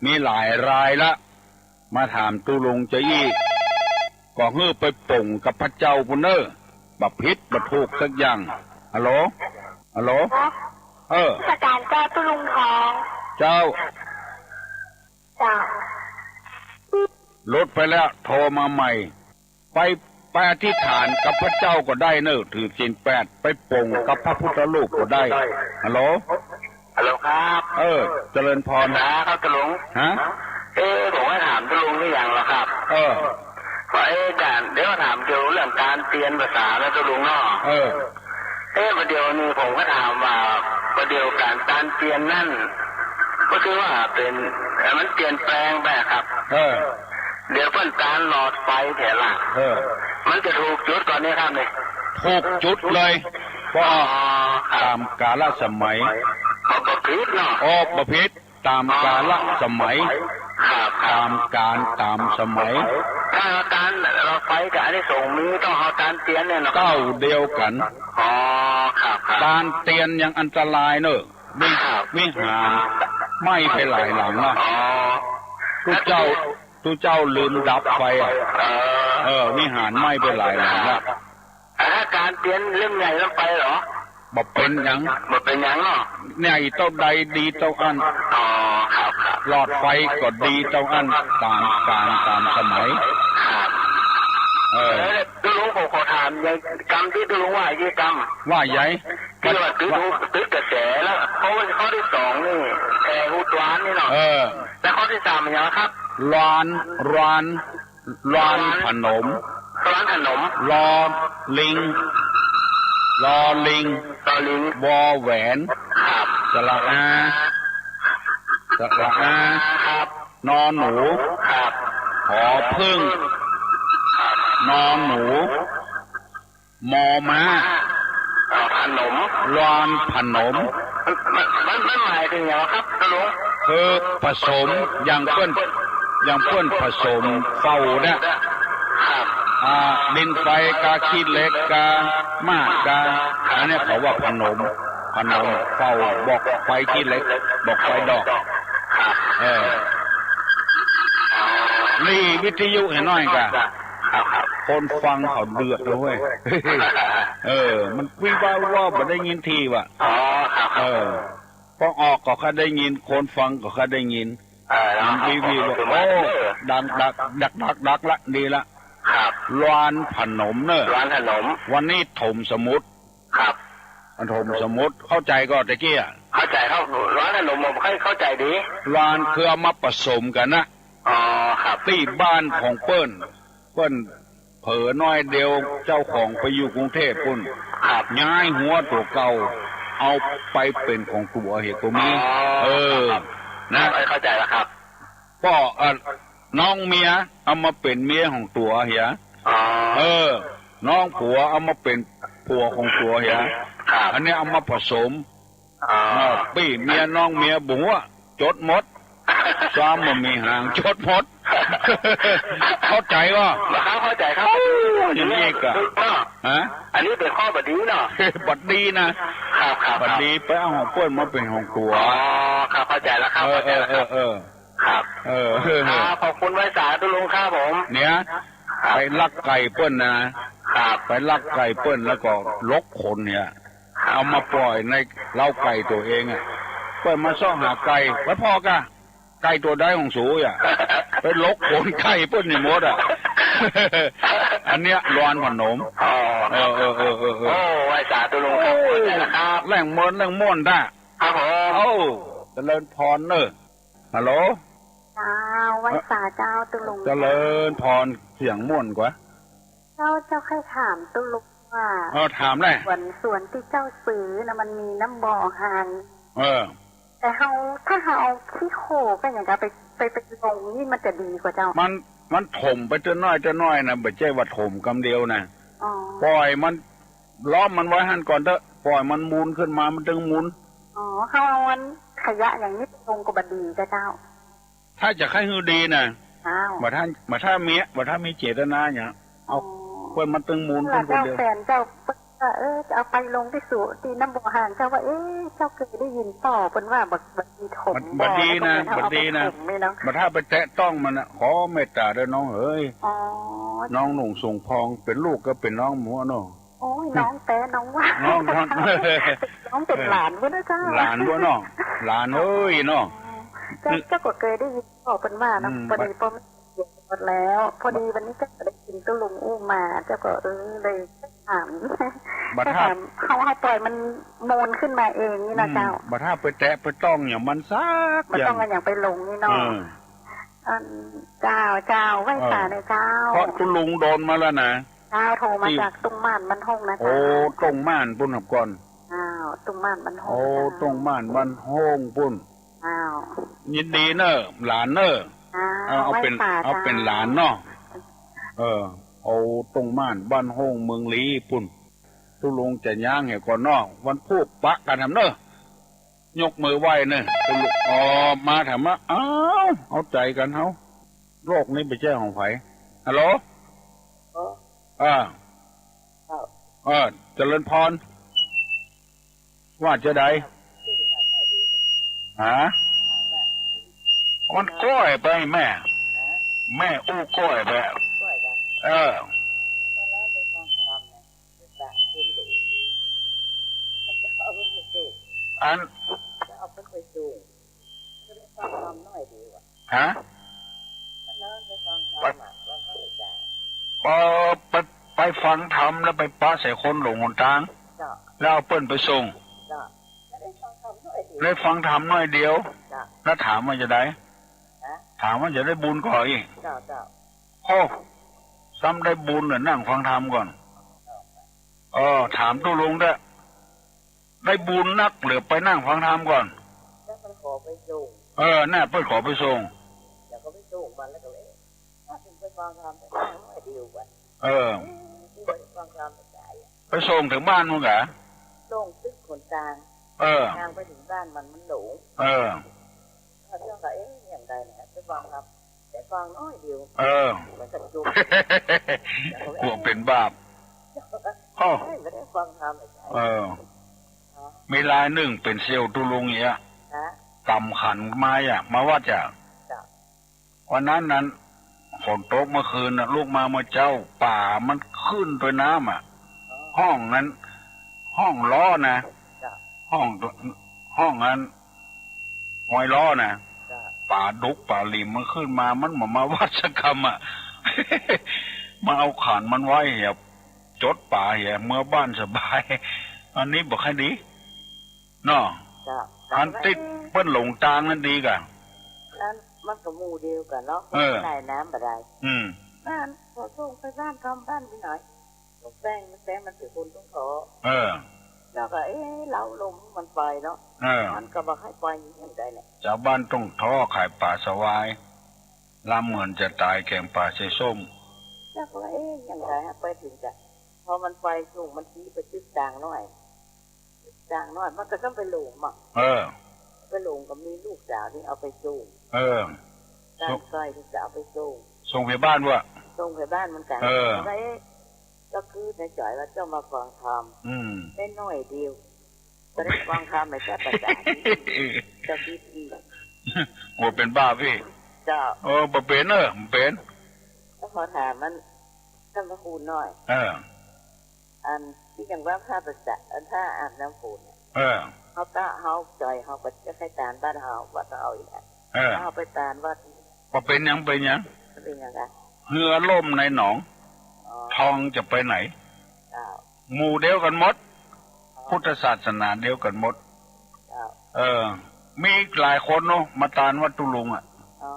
มีหลายรายละ มาถามตุ๊ลุงจะอี้ ก็หื้อไปปลงกับพระเจ้าปู้นเน้อ บ่ผิดบ่ถูกสักอย่าง ฮัลโหล ฮัลโหล เออ นมัสการเจ้าตุ๊ลุงทอง เจ้า เจ้า หลุดไปแล้ว โทรมาใหม่ ไป ไปอธิษฐานกับพระเจ้าก็ได้เน้อ ถือศีลแปด ไปปลงกับพระพุทธรูปก็ได้ ฮัลโหล ฮัลโหลครับ เออ เจริญพร ครับตุ๊ลุง ฮะ เอ๊ะ ผมว่าถามตุ๊ลุงหรือยังล่ะครับ เออ ว่า เอ๊ะ อาจารย์ เดี๋ยวถามเกี่ยวเรื่องก๋านเตียนภาษานะตุ๊ลุงเนาะ เออ เอ๊ะ ประเดี๋ยวนี้ผมก็ถามว่า ประเดี๋ยวก๋าน ก๋านเตียนนั้น ก็คือว่าเป๋น เอ่อ มันเปลี่ยนแปลงไปอะครับ เออ เดี๋ยวเปิ้นก๋านหลอดไฟแถวหลัง เออ มันจะถูกจุดก่อนเนี่ยครับเนี่ย ถูกจุดเลย เพราะ อ๋อ ครับ ต๋ามกาลสมัย เขาก็ผิดเนาะ ออกบ่ผิด ต๋ามกาลสมัย ครับ ครับ ต๋ามก๋านต๋ามสมัย ถ้าก๋านหลอดไฟกับอานิสงส์มี ต้องเอาก๋านเตียนเนี่ยเนาะ เต้าเดียวกั๋น อ๋อ ครับ ครับ ก๋านเตียนยังอันตรายเน้อ วิ ครับ วิหารไหม้ไปหลายหลังละ อ๋อ ตุ๊เจ้า ตุ๊เจ้าลืมดับไฟอะ เออ เออ วิหารไหม้ไปหลายหลังละ อ่ะ ถ้าก๋านเตียนเล่มใหญ่ลงไปเหรอ บ่เป๋นหยัง บ่เป๋นหยังเนาะ ใหญ่เต้าใดดีเต้าอั้น อ๋อ ครับ ครับ หลอดไฟก็ดีเต้าอั้น ต๋ามก๋านต๋ามสมัย ครับ เออ เออ ตุ๊ลุง ผมขอถาม อย่างกำตี้ตุ๊ลุงว่า ยี่กำ ว่าใหญ่ ตี้ว่าตึ๊ด ตึ๊ดกระแสแล้ว ข้อ ข้อตี้สองนี่ แผ่ฮูดหวานนี่เนาะ เออ แล้วข้อตี้สามมันหยังครับ หวาน หวาน หวานผนม หวานผนม ลอลิง ลอลิง ลอลิง วอแหวน ครับ สระอา สระอา ครับ นอหนู ครับ หอผึ้ง นอหนู มอม้า อ่า ผนม หวานผนม มัน มัน มันหมายเถิงหยังครับ ตุ๊ลุง คือผสม อย่างเปิ้น อย่างเปิ้นผสมเฝ้าเนี่ย ครับ อ่า ดินไฟกาขี้เหล็กกาหม้ากา อันเนี้ยเขาว่าผนม ผนมเฝ้า บอกไฟขี้เหล็ก บอกไฟดอก ครับ เออ นี่วิทยุเหียน้อยกา ครับ ครับ คนฟังเขาเดือดเลยเว้ย เออ มันวิวาว่าบ่ได้ยินทีว่ะ อ๋อ ครับ ครับ เออ พอออกก็ค่อยได้ยิน คนฟังก็ค่อยได้ยิน เออ มันวิวว่า โอ้ ดัง ดัก ดัก ดัก ดักละ ดีละ ครับ หวานผนมเน้อ หวานผนม วันนี้ถมสมุด ครับ ปฐมสมมุติ เข้าใจ๋ก่อตะกี้อะ เข้าใจ๋ครับ หลานหนุ่มผมเข้าใจ๋ดี หลานคือเอามาผสมกั๋นนะ อ๋อ ครับ ตี้บ้านของเปิ้น เปิ้นเผลอน้อยเดียว เจ้าของไปอยู่กรุงเทพฯปู๊น ครับ ย้ายหัวตั๋วเก่า เอาไปเป๋นของตั๋วเหียก็มี อ๋อ เออ ครับ นะ เข้าใจ๋แล้วครับ ป้อ เอ่อ น้องเมียเอามาเป๋นเมียของตั๋วเหีย อ๋อ เออ น้องผัวเอามาเป๋นผัวของตั๋วเหีย ครับ อันนี้เอามาผสม อ๋อ เออ ปี้เมียน้องเมียบ่ฮู้ จดหมด ซ้ำบ่มีหาง จดหมด เข้าใจ๋ก่อ ครับ เข้าใจ๋ครับ โอ้ อย่างนี้อีกอะ เนาะ ฮะ อันนี้เป๋นข้อบ่ดีเนาะ บ่ดีนะ ครับ ครับ บ่ดี ไปเอาของเปิ้นมาเป๋นของตั๋ว อ๋อ ครับ เข้าใจ๋แล้วครับ เออ เข้าใจ๋แล้วครับ เออ เออ ครับ เออ ครับ ขอบคุณไหว้สาตุ๊ลุงครับผม เนี่ย ครับ ไปลักไก่เปิ้นนะ ครับ ไปลักไก่เปิ้นแล้วก็ลกขนเนี่ย ครับ เอามาปล่อยในเล้าไก่ตั๋วเองอะ เปิ้นมาเซาะหาไก่ ไว้ผ่อก่ะ ไก่ตั๋วใดของสูอะ ไปลกขนไก่เปิ้นนี่หมดอะ อันเนี้ยหลานผนม อ๋อ เออ เออ เออ เออ เออ โอ้ ไหว้สาตุ๊ลุงครับ โอ้ ไหว้สาครับ แหล่งเมินแหล่งม่วนต้า ครับผม โอ้ เจริญพรเนอะ ฮัลโหล เจ้า ไหว้สาเจ้าตุ๊ลุง เจริญพร เสียงม่วนกว่า เจ้า เจ้าใค่ถามตุ๊ลุงว่า เออ ถามแหละ สวน สวนตี้เจ้าซื้อนะ มันมีน้ำบ่อฮาน เออ แต่เฮา ถ้าเฮาเอาขี้โคลนก็อย่างกับไป ไป ไปลงนี่มันจะดีกว่าเจ้า มัน มันถมไปเตื้อน้อยเตื้อน้อยนะ บ่ใจ้ว่าถมกำเดียวนะ อ๋อ ปล่อยมัน ล้อมมันไว้หั้นก่อนเต๊อะ ปล่อยมันมูลขึ้นมา มันตึงมูล อ๋อ เฮาเอาอันขยะอย่างนี้ไปลงก็บ่ดีกะเจ้า ถ้าจะใค่หื้อดีนะ อ้าว บ่ถ้า บ่ถ้ามี บ่ถ้ามีเจตนาเนี่ย เอา อ๋อ เปิ้นมันตึงมูล เมื่อ ขึ้นคนเดียว เจ้าแฟนเจ้าเปิ้นว่า เออ จะเอาไปลงตี้สุ ตี้น้ำบ่อฮาน เจ้าว่า เอ๊ะ เจ้าเกยได้ยินบ่ เปิ้นว่าบ่ บ่ดีถม บ่ บ่ดีนะ บ่ดีนะ บ่ถ้าไปแตะต้องมันนะ ขอเมตต๋าเต๊อะน้องเอ๋ย อ๋อ น้องหนุ่งสูงพอง เป๋นลูกก็เป๋นน้องหมดเนาะ โอ้ย น้องแต๊น้องว่า น้อง น้อง น้องเป๋นหลานปู๊นนะเจ้า หลานปู๊นเนาะ หลานเอ้ยเนาะ เจ้า เจ้าก็เกยได้ยินบ่ เปิ้นว่าเนาะ อืม พอดีป้อแม่เสียหมดแล้ว พอดีวันนี้เจ้าก็ได้ยินตุ๊ลุงอู้มา เจ้าก็ เออ เลยถาม บ่ถ้า ถาม เฮา เฮาปล่อยมันมูลขึ้นมาเองนี่นะเจ้า อืม บ่ถ้าไปแตะไปต้องอย่างมันสักอย่าง บ่ต้องเอาอย่างไปลงนี่เนาะ เออ อัน เจ้า เจ้า ไหว้สาหน่อยเจ้า เพราะตุ๊ลุงโดนมาแล้วนะ เจ้า โทรมาจากตุ้งม่านบ้านห้งนะเจ้า โอ้ ตุ้งม่านปู๊นครับก่อน อ้าว ตุ้งม่านบ้านห้ง โอ้ เจ้า ตุ้งม่านบ้านห้งปู๊น อ้าว ยินดีเนอะ หลานเนอะ อ้าว เอา เอาเป๋น ไหว้สา เอาเป๋น เจ้า หลานเนาะ เออ เอาตุ้งม่านบ้านห้งเมืองลี้ปู๊น ตุ๊ลุงจะย้างเหียก่อนเนาะ วันพูกปะกั๋นแถมเนอะ ยกมือไหว้เนอะ ตุ๊ลุง อ๋อ มาแถมว่า อ้าว เอาใจ๋กั๋นเฮา โลกนี้บ่ใจ้ของใผ ฮัลโหล เออ อ่า ครับ เออ เจริญพร ว่าจะใด ฮะ มันก้อยไปแม่ แม่อู้ก้อยไป เออ อัน ฮะ ไป เออ ไป ไปฟังธรรมแล้วไปปะใส่คนหลงหนตาง แล้วเอาเปิ้นไปส่ง ได้ฟังธรรมน้อยเดียว แล้วถามว่าจะใด ถามว่าจะได้บุญก่ออีก โอ้ ซ้ำได้บุญเหลือนั่งฟังธรรมก่อน เออ ถามตุ๊ลุงเต๊อะ ได้บุญนักเหลือไปนั่งฟังธรรมก่อน แล้วมันขอไปส่ง เออ น่ะ เปิ้นขอไปส่ง แล้วก็ไปส่งมันแล้วก็เลย ถ้าถึงไปฟังธรรมก็นั่งน้อยเดียวก่อน เออ ที่ว่าฟังธรรมไม่ได้อะ ไปส่งเถิงบ้านมึงกะ ส่งตึกหนตาง เออ ตางไปเถิงบ้านมัน มันหลง เออ แล้วเจ้าก็ เอ๊ะ อย่างใดเนี่ย ไปฟังธรรม แต่ฟังน้อยเดียว เออ มันก็จุก กลัวเป๋นบาป โอ้ ไม่ได้ฟังธรรมเลย เออ มีรายนึ่งเป๋นเซลล์ตุ๊ลุงอย่างเงี้ย ฮะ ก๋ำขันไม้อะ มาวัดจ้ะ จ้ะ วันนั้นนั้น ฝนตกเมื่อคืนน่ะ ลุกมาเมื่อเจ๊า ป๋ามันขึ้นตวยน้ำอะ อ๋อ ห้องนั้น ห้องล้อนะ จ้ะ ห้อง ห้องนั้น ห้วยล้อนะ จ้ะ ป๋าดุกป๋าหลิมมันขึ้นมา มันบ่มาวัดสักกำอะ มาเอาขันมันไว้เหีย จดป๋าเหีย เมือบ้านสบาย อันนี้บ่ค่อยดีเนาะ เจ้า อันตี้เปิ้นหลงตางนั้นดีก่ะ นั้นมันก็หมู่เดียวกั๋นเนาะ เออ ได้น้ำบ่ได้ อืม นั้นขอส่งไปบ้านเขา บ้านพี่น้อย แป้ง แป้งมันเป๋นคนตรงขอ เออ แล้วก็ เอ๊ะ เฮาลมมันไปเนาะ เออ มันก็บ่ให้ไปอย่างใดแหละ จาวบ้านตรงขอขายป๋าสวาย ลำเหมือนจะต๋าย แก๋งป๋าใส่ส้ม แล้วก็ว่า เอ๊ะ อย่างใดฮะ ไปเถิงจะ พอมันไปสูง มันซี้ไปตึกตางน้อย ตึกตางน้อย มันก็ต้องไปหลงบ่ เออ ไปหลงก็มีลูกสาวนี่เอาไปส่ง เออ ตางใก้นี่จะเอาไปส่ง ส่งไปบ้านบ่ ส่งไปบ้านเหมือนกั๋น เออ แล้วก็ เอ๊ะ ก็คือในใจ๋ว่าเจ้ามาฟังธรรม อืม ได้น้อยเดียว ก็ได้ฟังธรรมในเจ้าประจา เจ้าคิดอีก กลัวเป๋นบาปอีก เจ้า เออ บ่เป๋น เออ บ่เป๋น ก็ขอถามมัน ท่านพระครูหน่อย เออ อันตี้ยังว่าพระประจา อันพระอาบน้ำฝนเนี่ย เออ เฮาตะ เฮาจ่อย เฮาก็จะใค่ตานบ้านเฮา วัดเฮาอีกอะ เออ เฮาไปตานวัด บ่เป๋นหยัง เป๋นหยัง เป๋นหยังอะ เฮือล่มในหนอง อ๋อ ทองจะไปไหน เจ้า หมู่เดียวกั๋นหมด อ๋อ พุทธศาสนาเดียวกั๋นหมด เจ้า เออ มีอีกหลายคนเนาะ มาตานวัดตุ๊ลุงอะ อ๋อ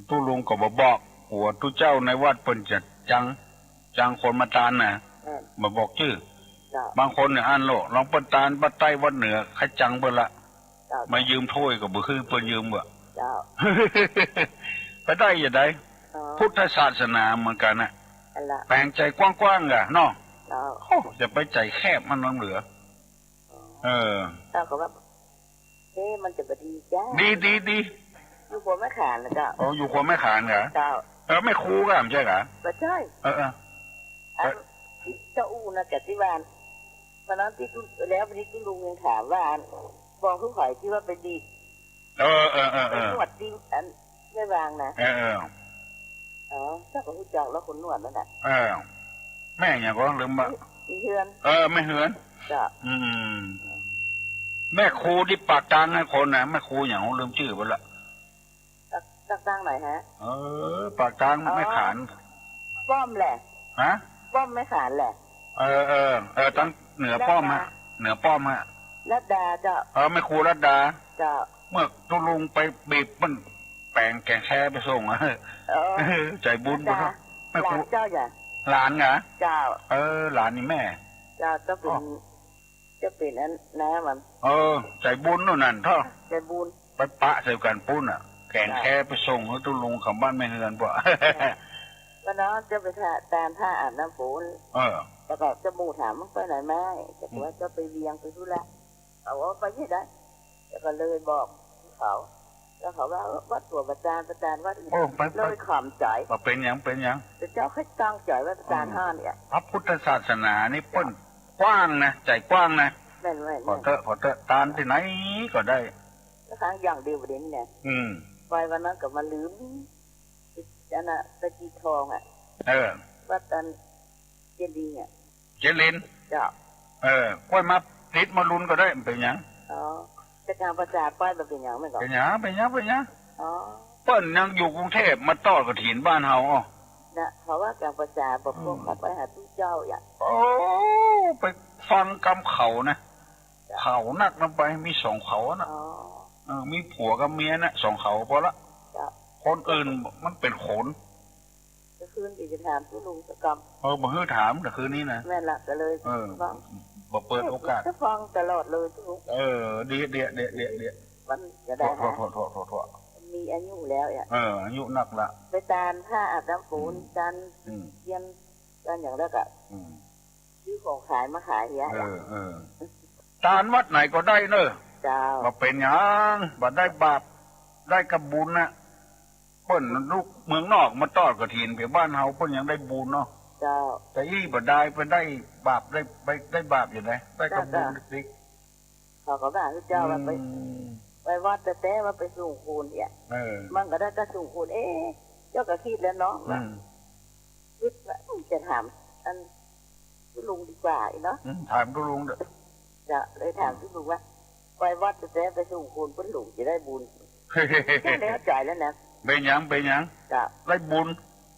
ตุ๊ลุงก็บ่บอก กั๋วตุ๊เจ้าในวัดเปิ้นจะจัง จังคนมาตานนะ เออ บ่บอกจื้อ เจ้า บางคนเนี่ยอั้นโลด ลองเปิ้นตานวัดใต้วัดเหนือ ใค่จังเปิ้นละ เจ้า มายืมถ้วยก็บ่หื้อเปิ้นยืมบ่ เจ้า ไปได้จะใด อ๋อ พุทธศาสนาเหมือนกั๋นน่ะ อันละ แป๋งใจ๋กว้างๆ ก่ะเนาะ เจ้า โอ้ จะไปใจ๋แคบมันนังเหลือ เออ เจ้าก็ว่า เอ๊ะ มันจะบ่ดีจ้า ดี ดี ดี อยู่ขัวแม่ขานนะเจ้า อ๋อ อยู่ขัวแม่ขานเหรอ เจ้า เออ แม่ครูก่ะ บ่ใจ้ก่ะ บ่ใจ้ เออ เออ อัน เจ้าอู้นะ กะตี้ว่า วันนั้นตี้ตุ๊ แล้ววันนี้ตุ๊ลุงยังถามว่า บอกตุ๊ไผตี้ว่าไปดีด เออ เออ เออ เออ ไปนวดตี้อันแม่วางนะ เออ เออ อ๋อ เจ้าก็ฮู้จักแล้วคนนวดนั่นน่ะ เออ แม่หยังก็ลืมบ่ อีเฮือน เออ แม่เฮือน เจ้า อืม แม่ครูตี้ปากตางหื้อคนน่ะ แม่ครูหยังลืมจื้อไปละ ปาก ปากตางไหนฮะ เออ ปากตาง อ๋อ แม่ขาน ป้อมแหละ ฮะ ป้อมแม่ขานแหละ เออ เออ เออ ตางเหนือป้อมฮะ เหนือป้อมฮะ รัตดาเจ้า เออ แม่ครูรัตดา เจ้า เมื่อตุ๊ลุงไปบีบมัน แป๋งแก๋งแคไปส่งอะ เออ ใจ๋บุญ รัตดา แม่ครู หลานเจ้าอย่า หลานเหรอ เจ้า เออ หลานนี่แม่ เจ้า เจ้าเป๋น อ๋อ เจ้าเป๋นอันน้ามัน เออ ใจ๋บุญโน่นนั่นเถาะ ใจ๋บุญ ไปปะใส่กั๋นปู๊นน่ะ แก๋งแคไปส่งหื้อตุ๊ลุงเขาบ้านแม่เฮือนปู๊น เจ้า ก็เนาะ เจ้าไปตานพระอาบน้ำฝน เออ แล้วก็เจ้าหมู่ถามมึงไปไหนมา เจ้าก็ว่าเจ้าไปเวียงไปธุระ เขาว่าไปที่ใด แล้วก็เลยบอกเขา แล้วเขาว่า เออ วัดตั๋วประจาน ประจานวัดอื่น โอ้ ไป ไป เลยขำใจ๋ บ่เป๋นหยัง เป๋นหยัง แต่เจ้าใค่ตั้งใจ๋ว่าประจาน อืม ห้าเนี่ย พระพุทธศาสนานี่เปิ้นกว้างนะ ใจ๋กว้างนะ แม่นๆๆ ผ่อเต๊อะ ผ่อเต๊อะ ตานตี้ไหนก็ได้ แล้วครั้งอย่างเดียวเดี๋ยวนี้เนี่ย อืม ไปวันนั้นก็มาลืม อันน่ะ ตะกี้ทองอะ เออ วัดอันเจดีย์อะ เจริญ เจ้า เออ ก้อยมาติดมาลุนก็ได้ บ่เป๋นหยัง อ๋อ แต่กลางพรรษาไปบ่เป๋นหยังแม่นก่อ เป๋นหยัง เป๋นหยัง เป๋นหยัง อ๋อ เปิ้นยังอยู่กรุงเทพฯ มาตอดกฐินบ้านเฮา อ้อ นะ เพราะว่ากลางพรรษาบ่ อืม พวกเขาไปหาตุ๊เจ้าอย่าง โอ้ ไปฟังกำเขานะ เจ้า เขานักนำไป มีสองเขาอะนะ อ๋อ เออ มีผัวกับเมียนะ สองเขาพอละ เจ้า คนอื่นมันเป๋นขน ตะคืนตี้จะถามตุ๊ลุงสักกำ เออ บ่หื้อถามตะคืนนี้นะ แม่นละ ก็เลย เออ ว่า บ่เปิดโอกาส จะฟังตลอดเลยตุ๊ลุง เออ เดี๋ยว เดี๋ยว เดี๋ยว เดี๋ยว มันจะได้นะ โถ่ โถ่ โถ่ โถ่ โถ่ มีอายุแล้วอะ เออ อายุนักละ ไปตานพระอาบน้ำฝน อืม ตาน อืม เตียน ตานอย่างแล้วก็ อืม ซื้อของขายมาขายเฮีย เออ เออ ตานวัดไหนก็ได้เนอะ เจ้า บ่เป๋นหยัง บ่ได้บาป ได้กำบุญนะ เปิ้นลูกเมืองนอกมาตอดกฐินไปบ้านเฮา เปิ้นยังได้บุญเนาะ เจ้า แต่อี้บ่ได้ ไปได้บาป ได้ ไปได้บาปอยู่ไหน ได้กำบุญ เจ้า ติ๊กๆ เขาก็ว่า เฮ้ย เจ้าว่าไป อืม ไปวัดแต่ แต่ว่าไปสูงคูณเนี่ย เออ มันก็ได้แต่สูงคูณ เอ๊ะ เจ้าก็กึ๊ดแล้วเนาะ อืม กึ๊ดว่า อืม จะถามอันตุ๊ลุงดีกว่าอีกเนาะ อืม ถามตุ๊ลุงเถอะ จะเลยถามตุ๊ลุงว่า ไปวัดแต่ไปสูงคูณเปิ้นหลงจะได้บุญ แค่นี้เข้าใจ๋แล้วนะ เป๋นหยัง เป๋นหยัง เจ้า ได้บุญ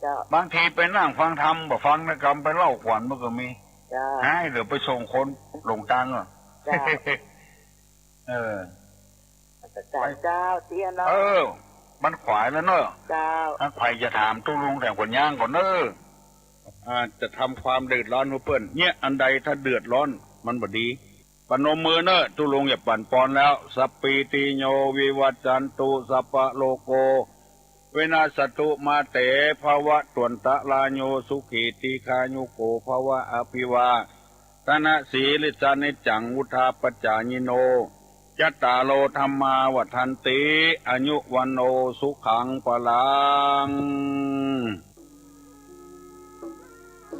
เจ้า บางทีไปนั่งฟังธรรม บ่ฟังนะกำ ไปเล่าขวัญมันก็มี เจ้า หายเหลือไปส่งคนหลงตังค์อ่ะ เจ้า เออ เจ้า เตี้ยเนาะ เออ มันขวายแล้วเนอะ เจ้า ถ้าใผจะถามตุ๊ลุงแถมขวัญย่างก่อนเนอะ อ่า จะทำความเดือดร้อนหื้อเปิ้น เนี่ย อันใดถ้าเดือดร้อน มันบ่ดี ประนมมือเนอะ ตุ๊ลุงอย่าปั่นปอนแล้ว สัพพีติโยวิวัชชันตุ สัพพะโรโค วินัสสตุ มาเต ภวัตวันตะราโย สุขี ทีฆายุโก ภวะ อภิวาทะนะสีลิสสะ นิจจัง วุฑฒาปจายิโน จัตตาโร ธัมมา วัฑฒันติ อายุ วัณโณ สุขัง พลัง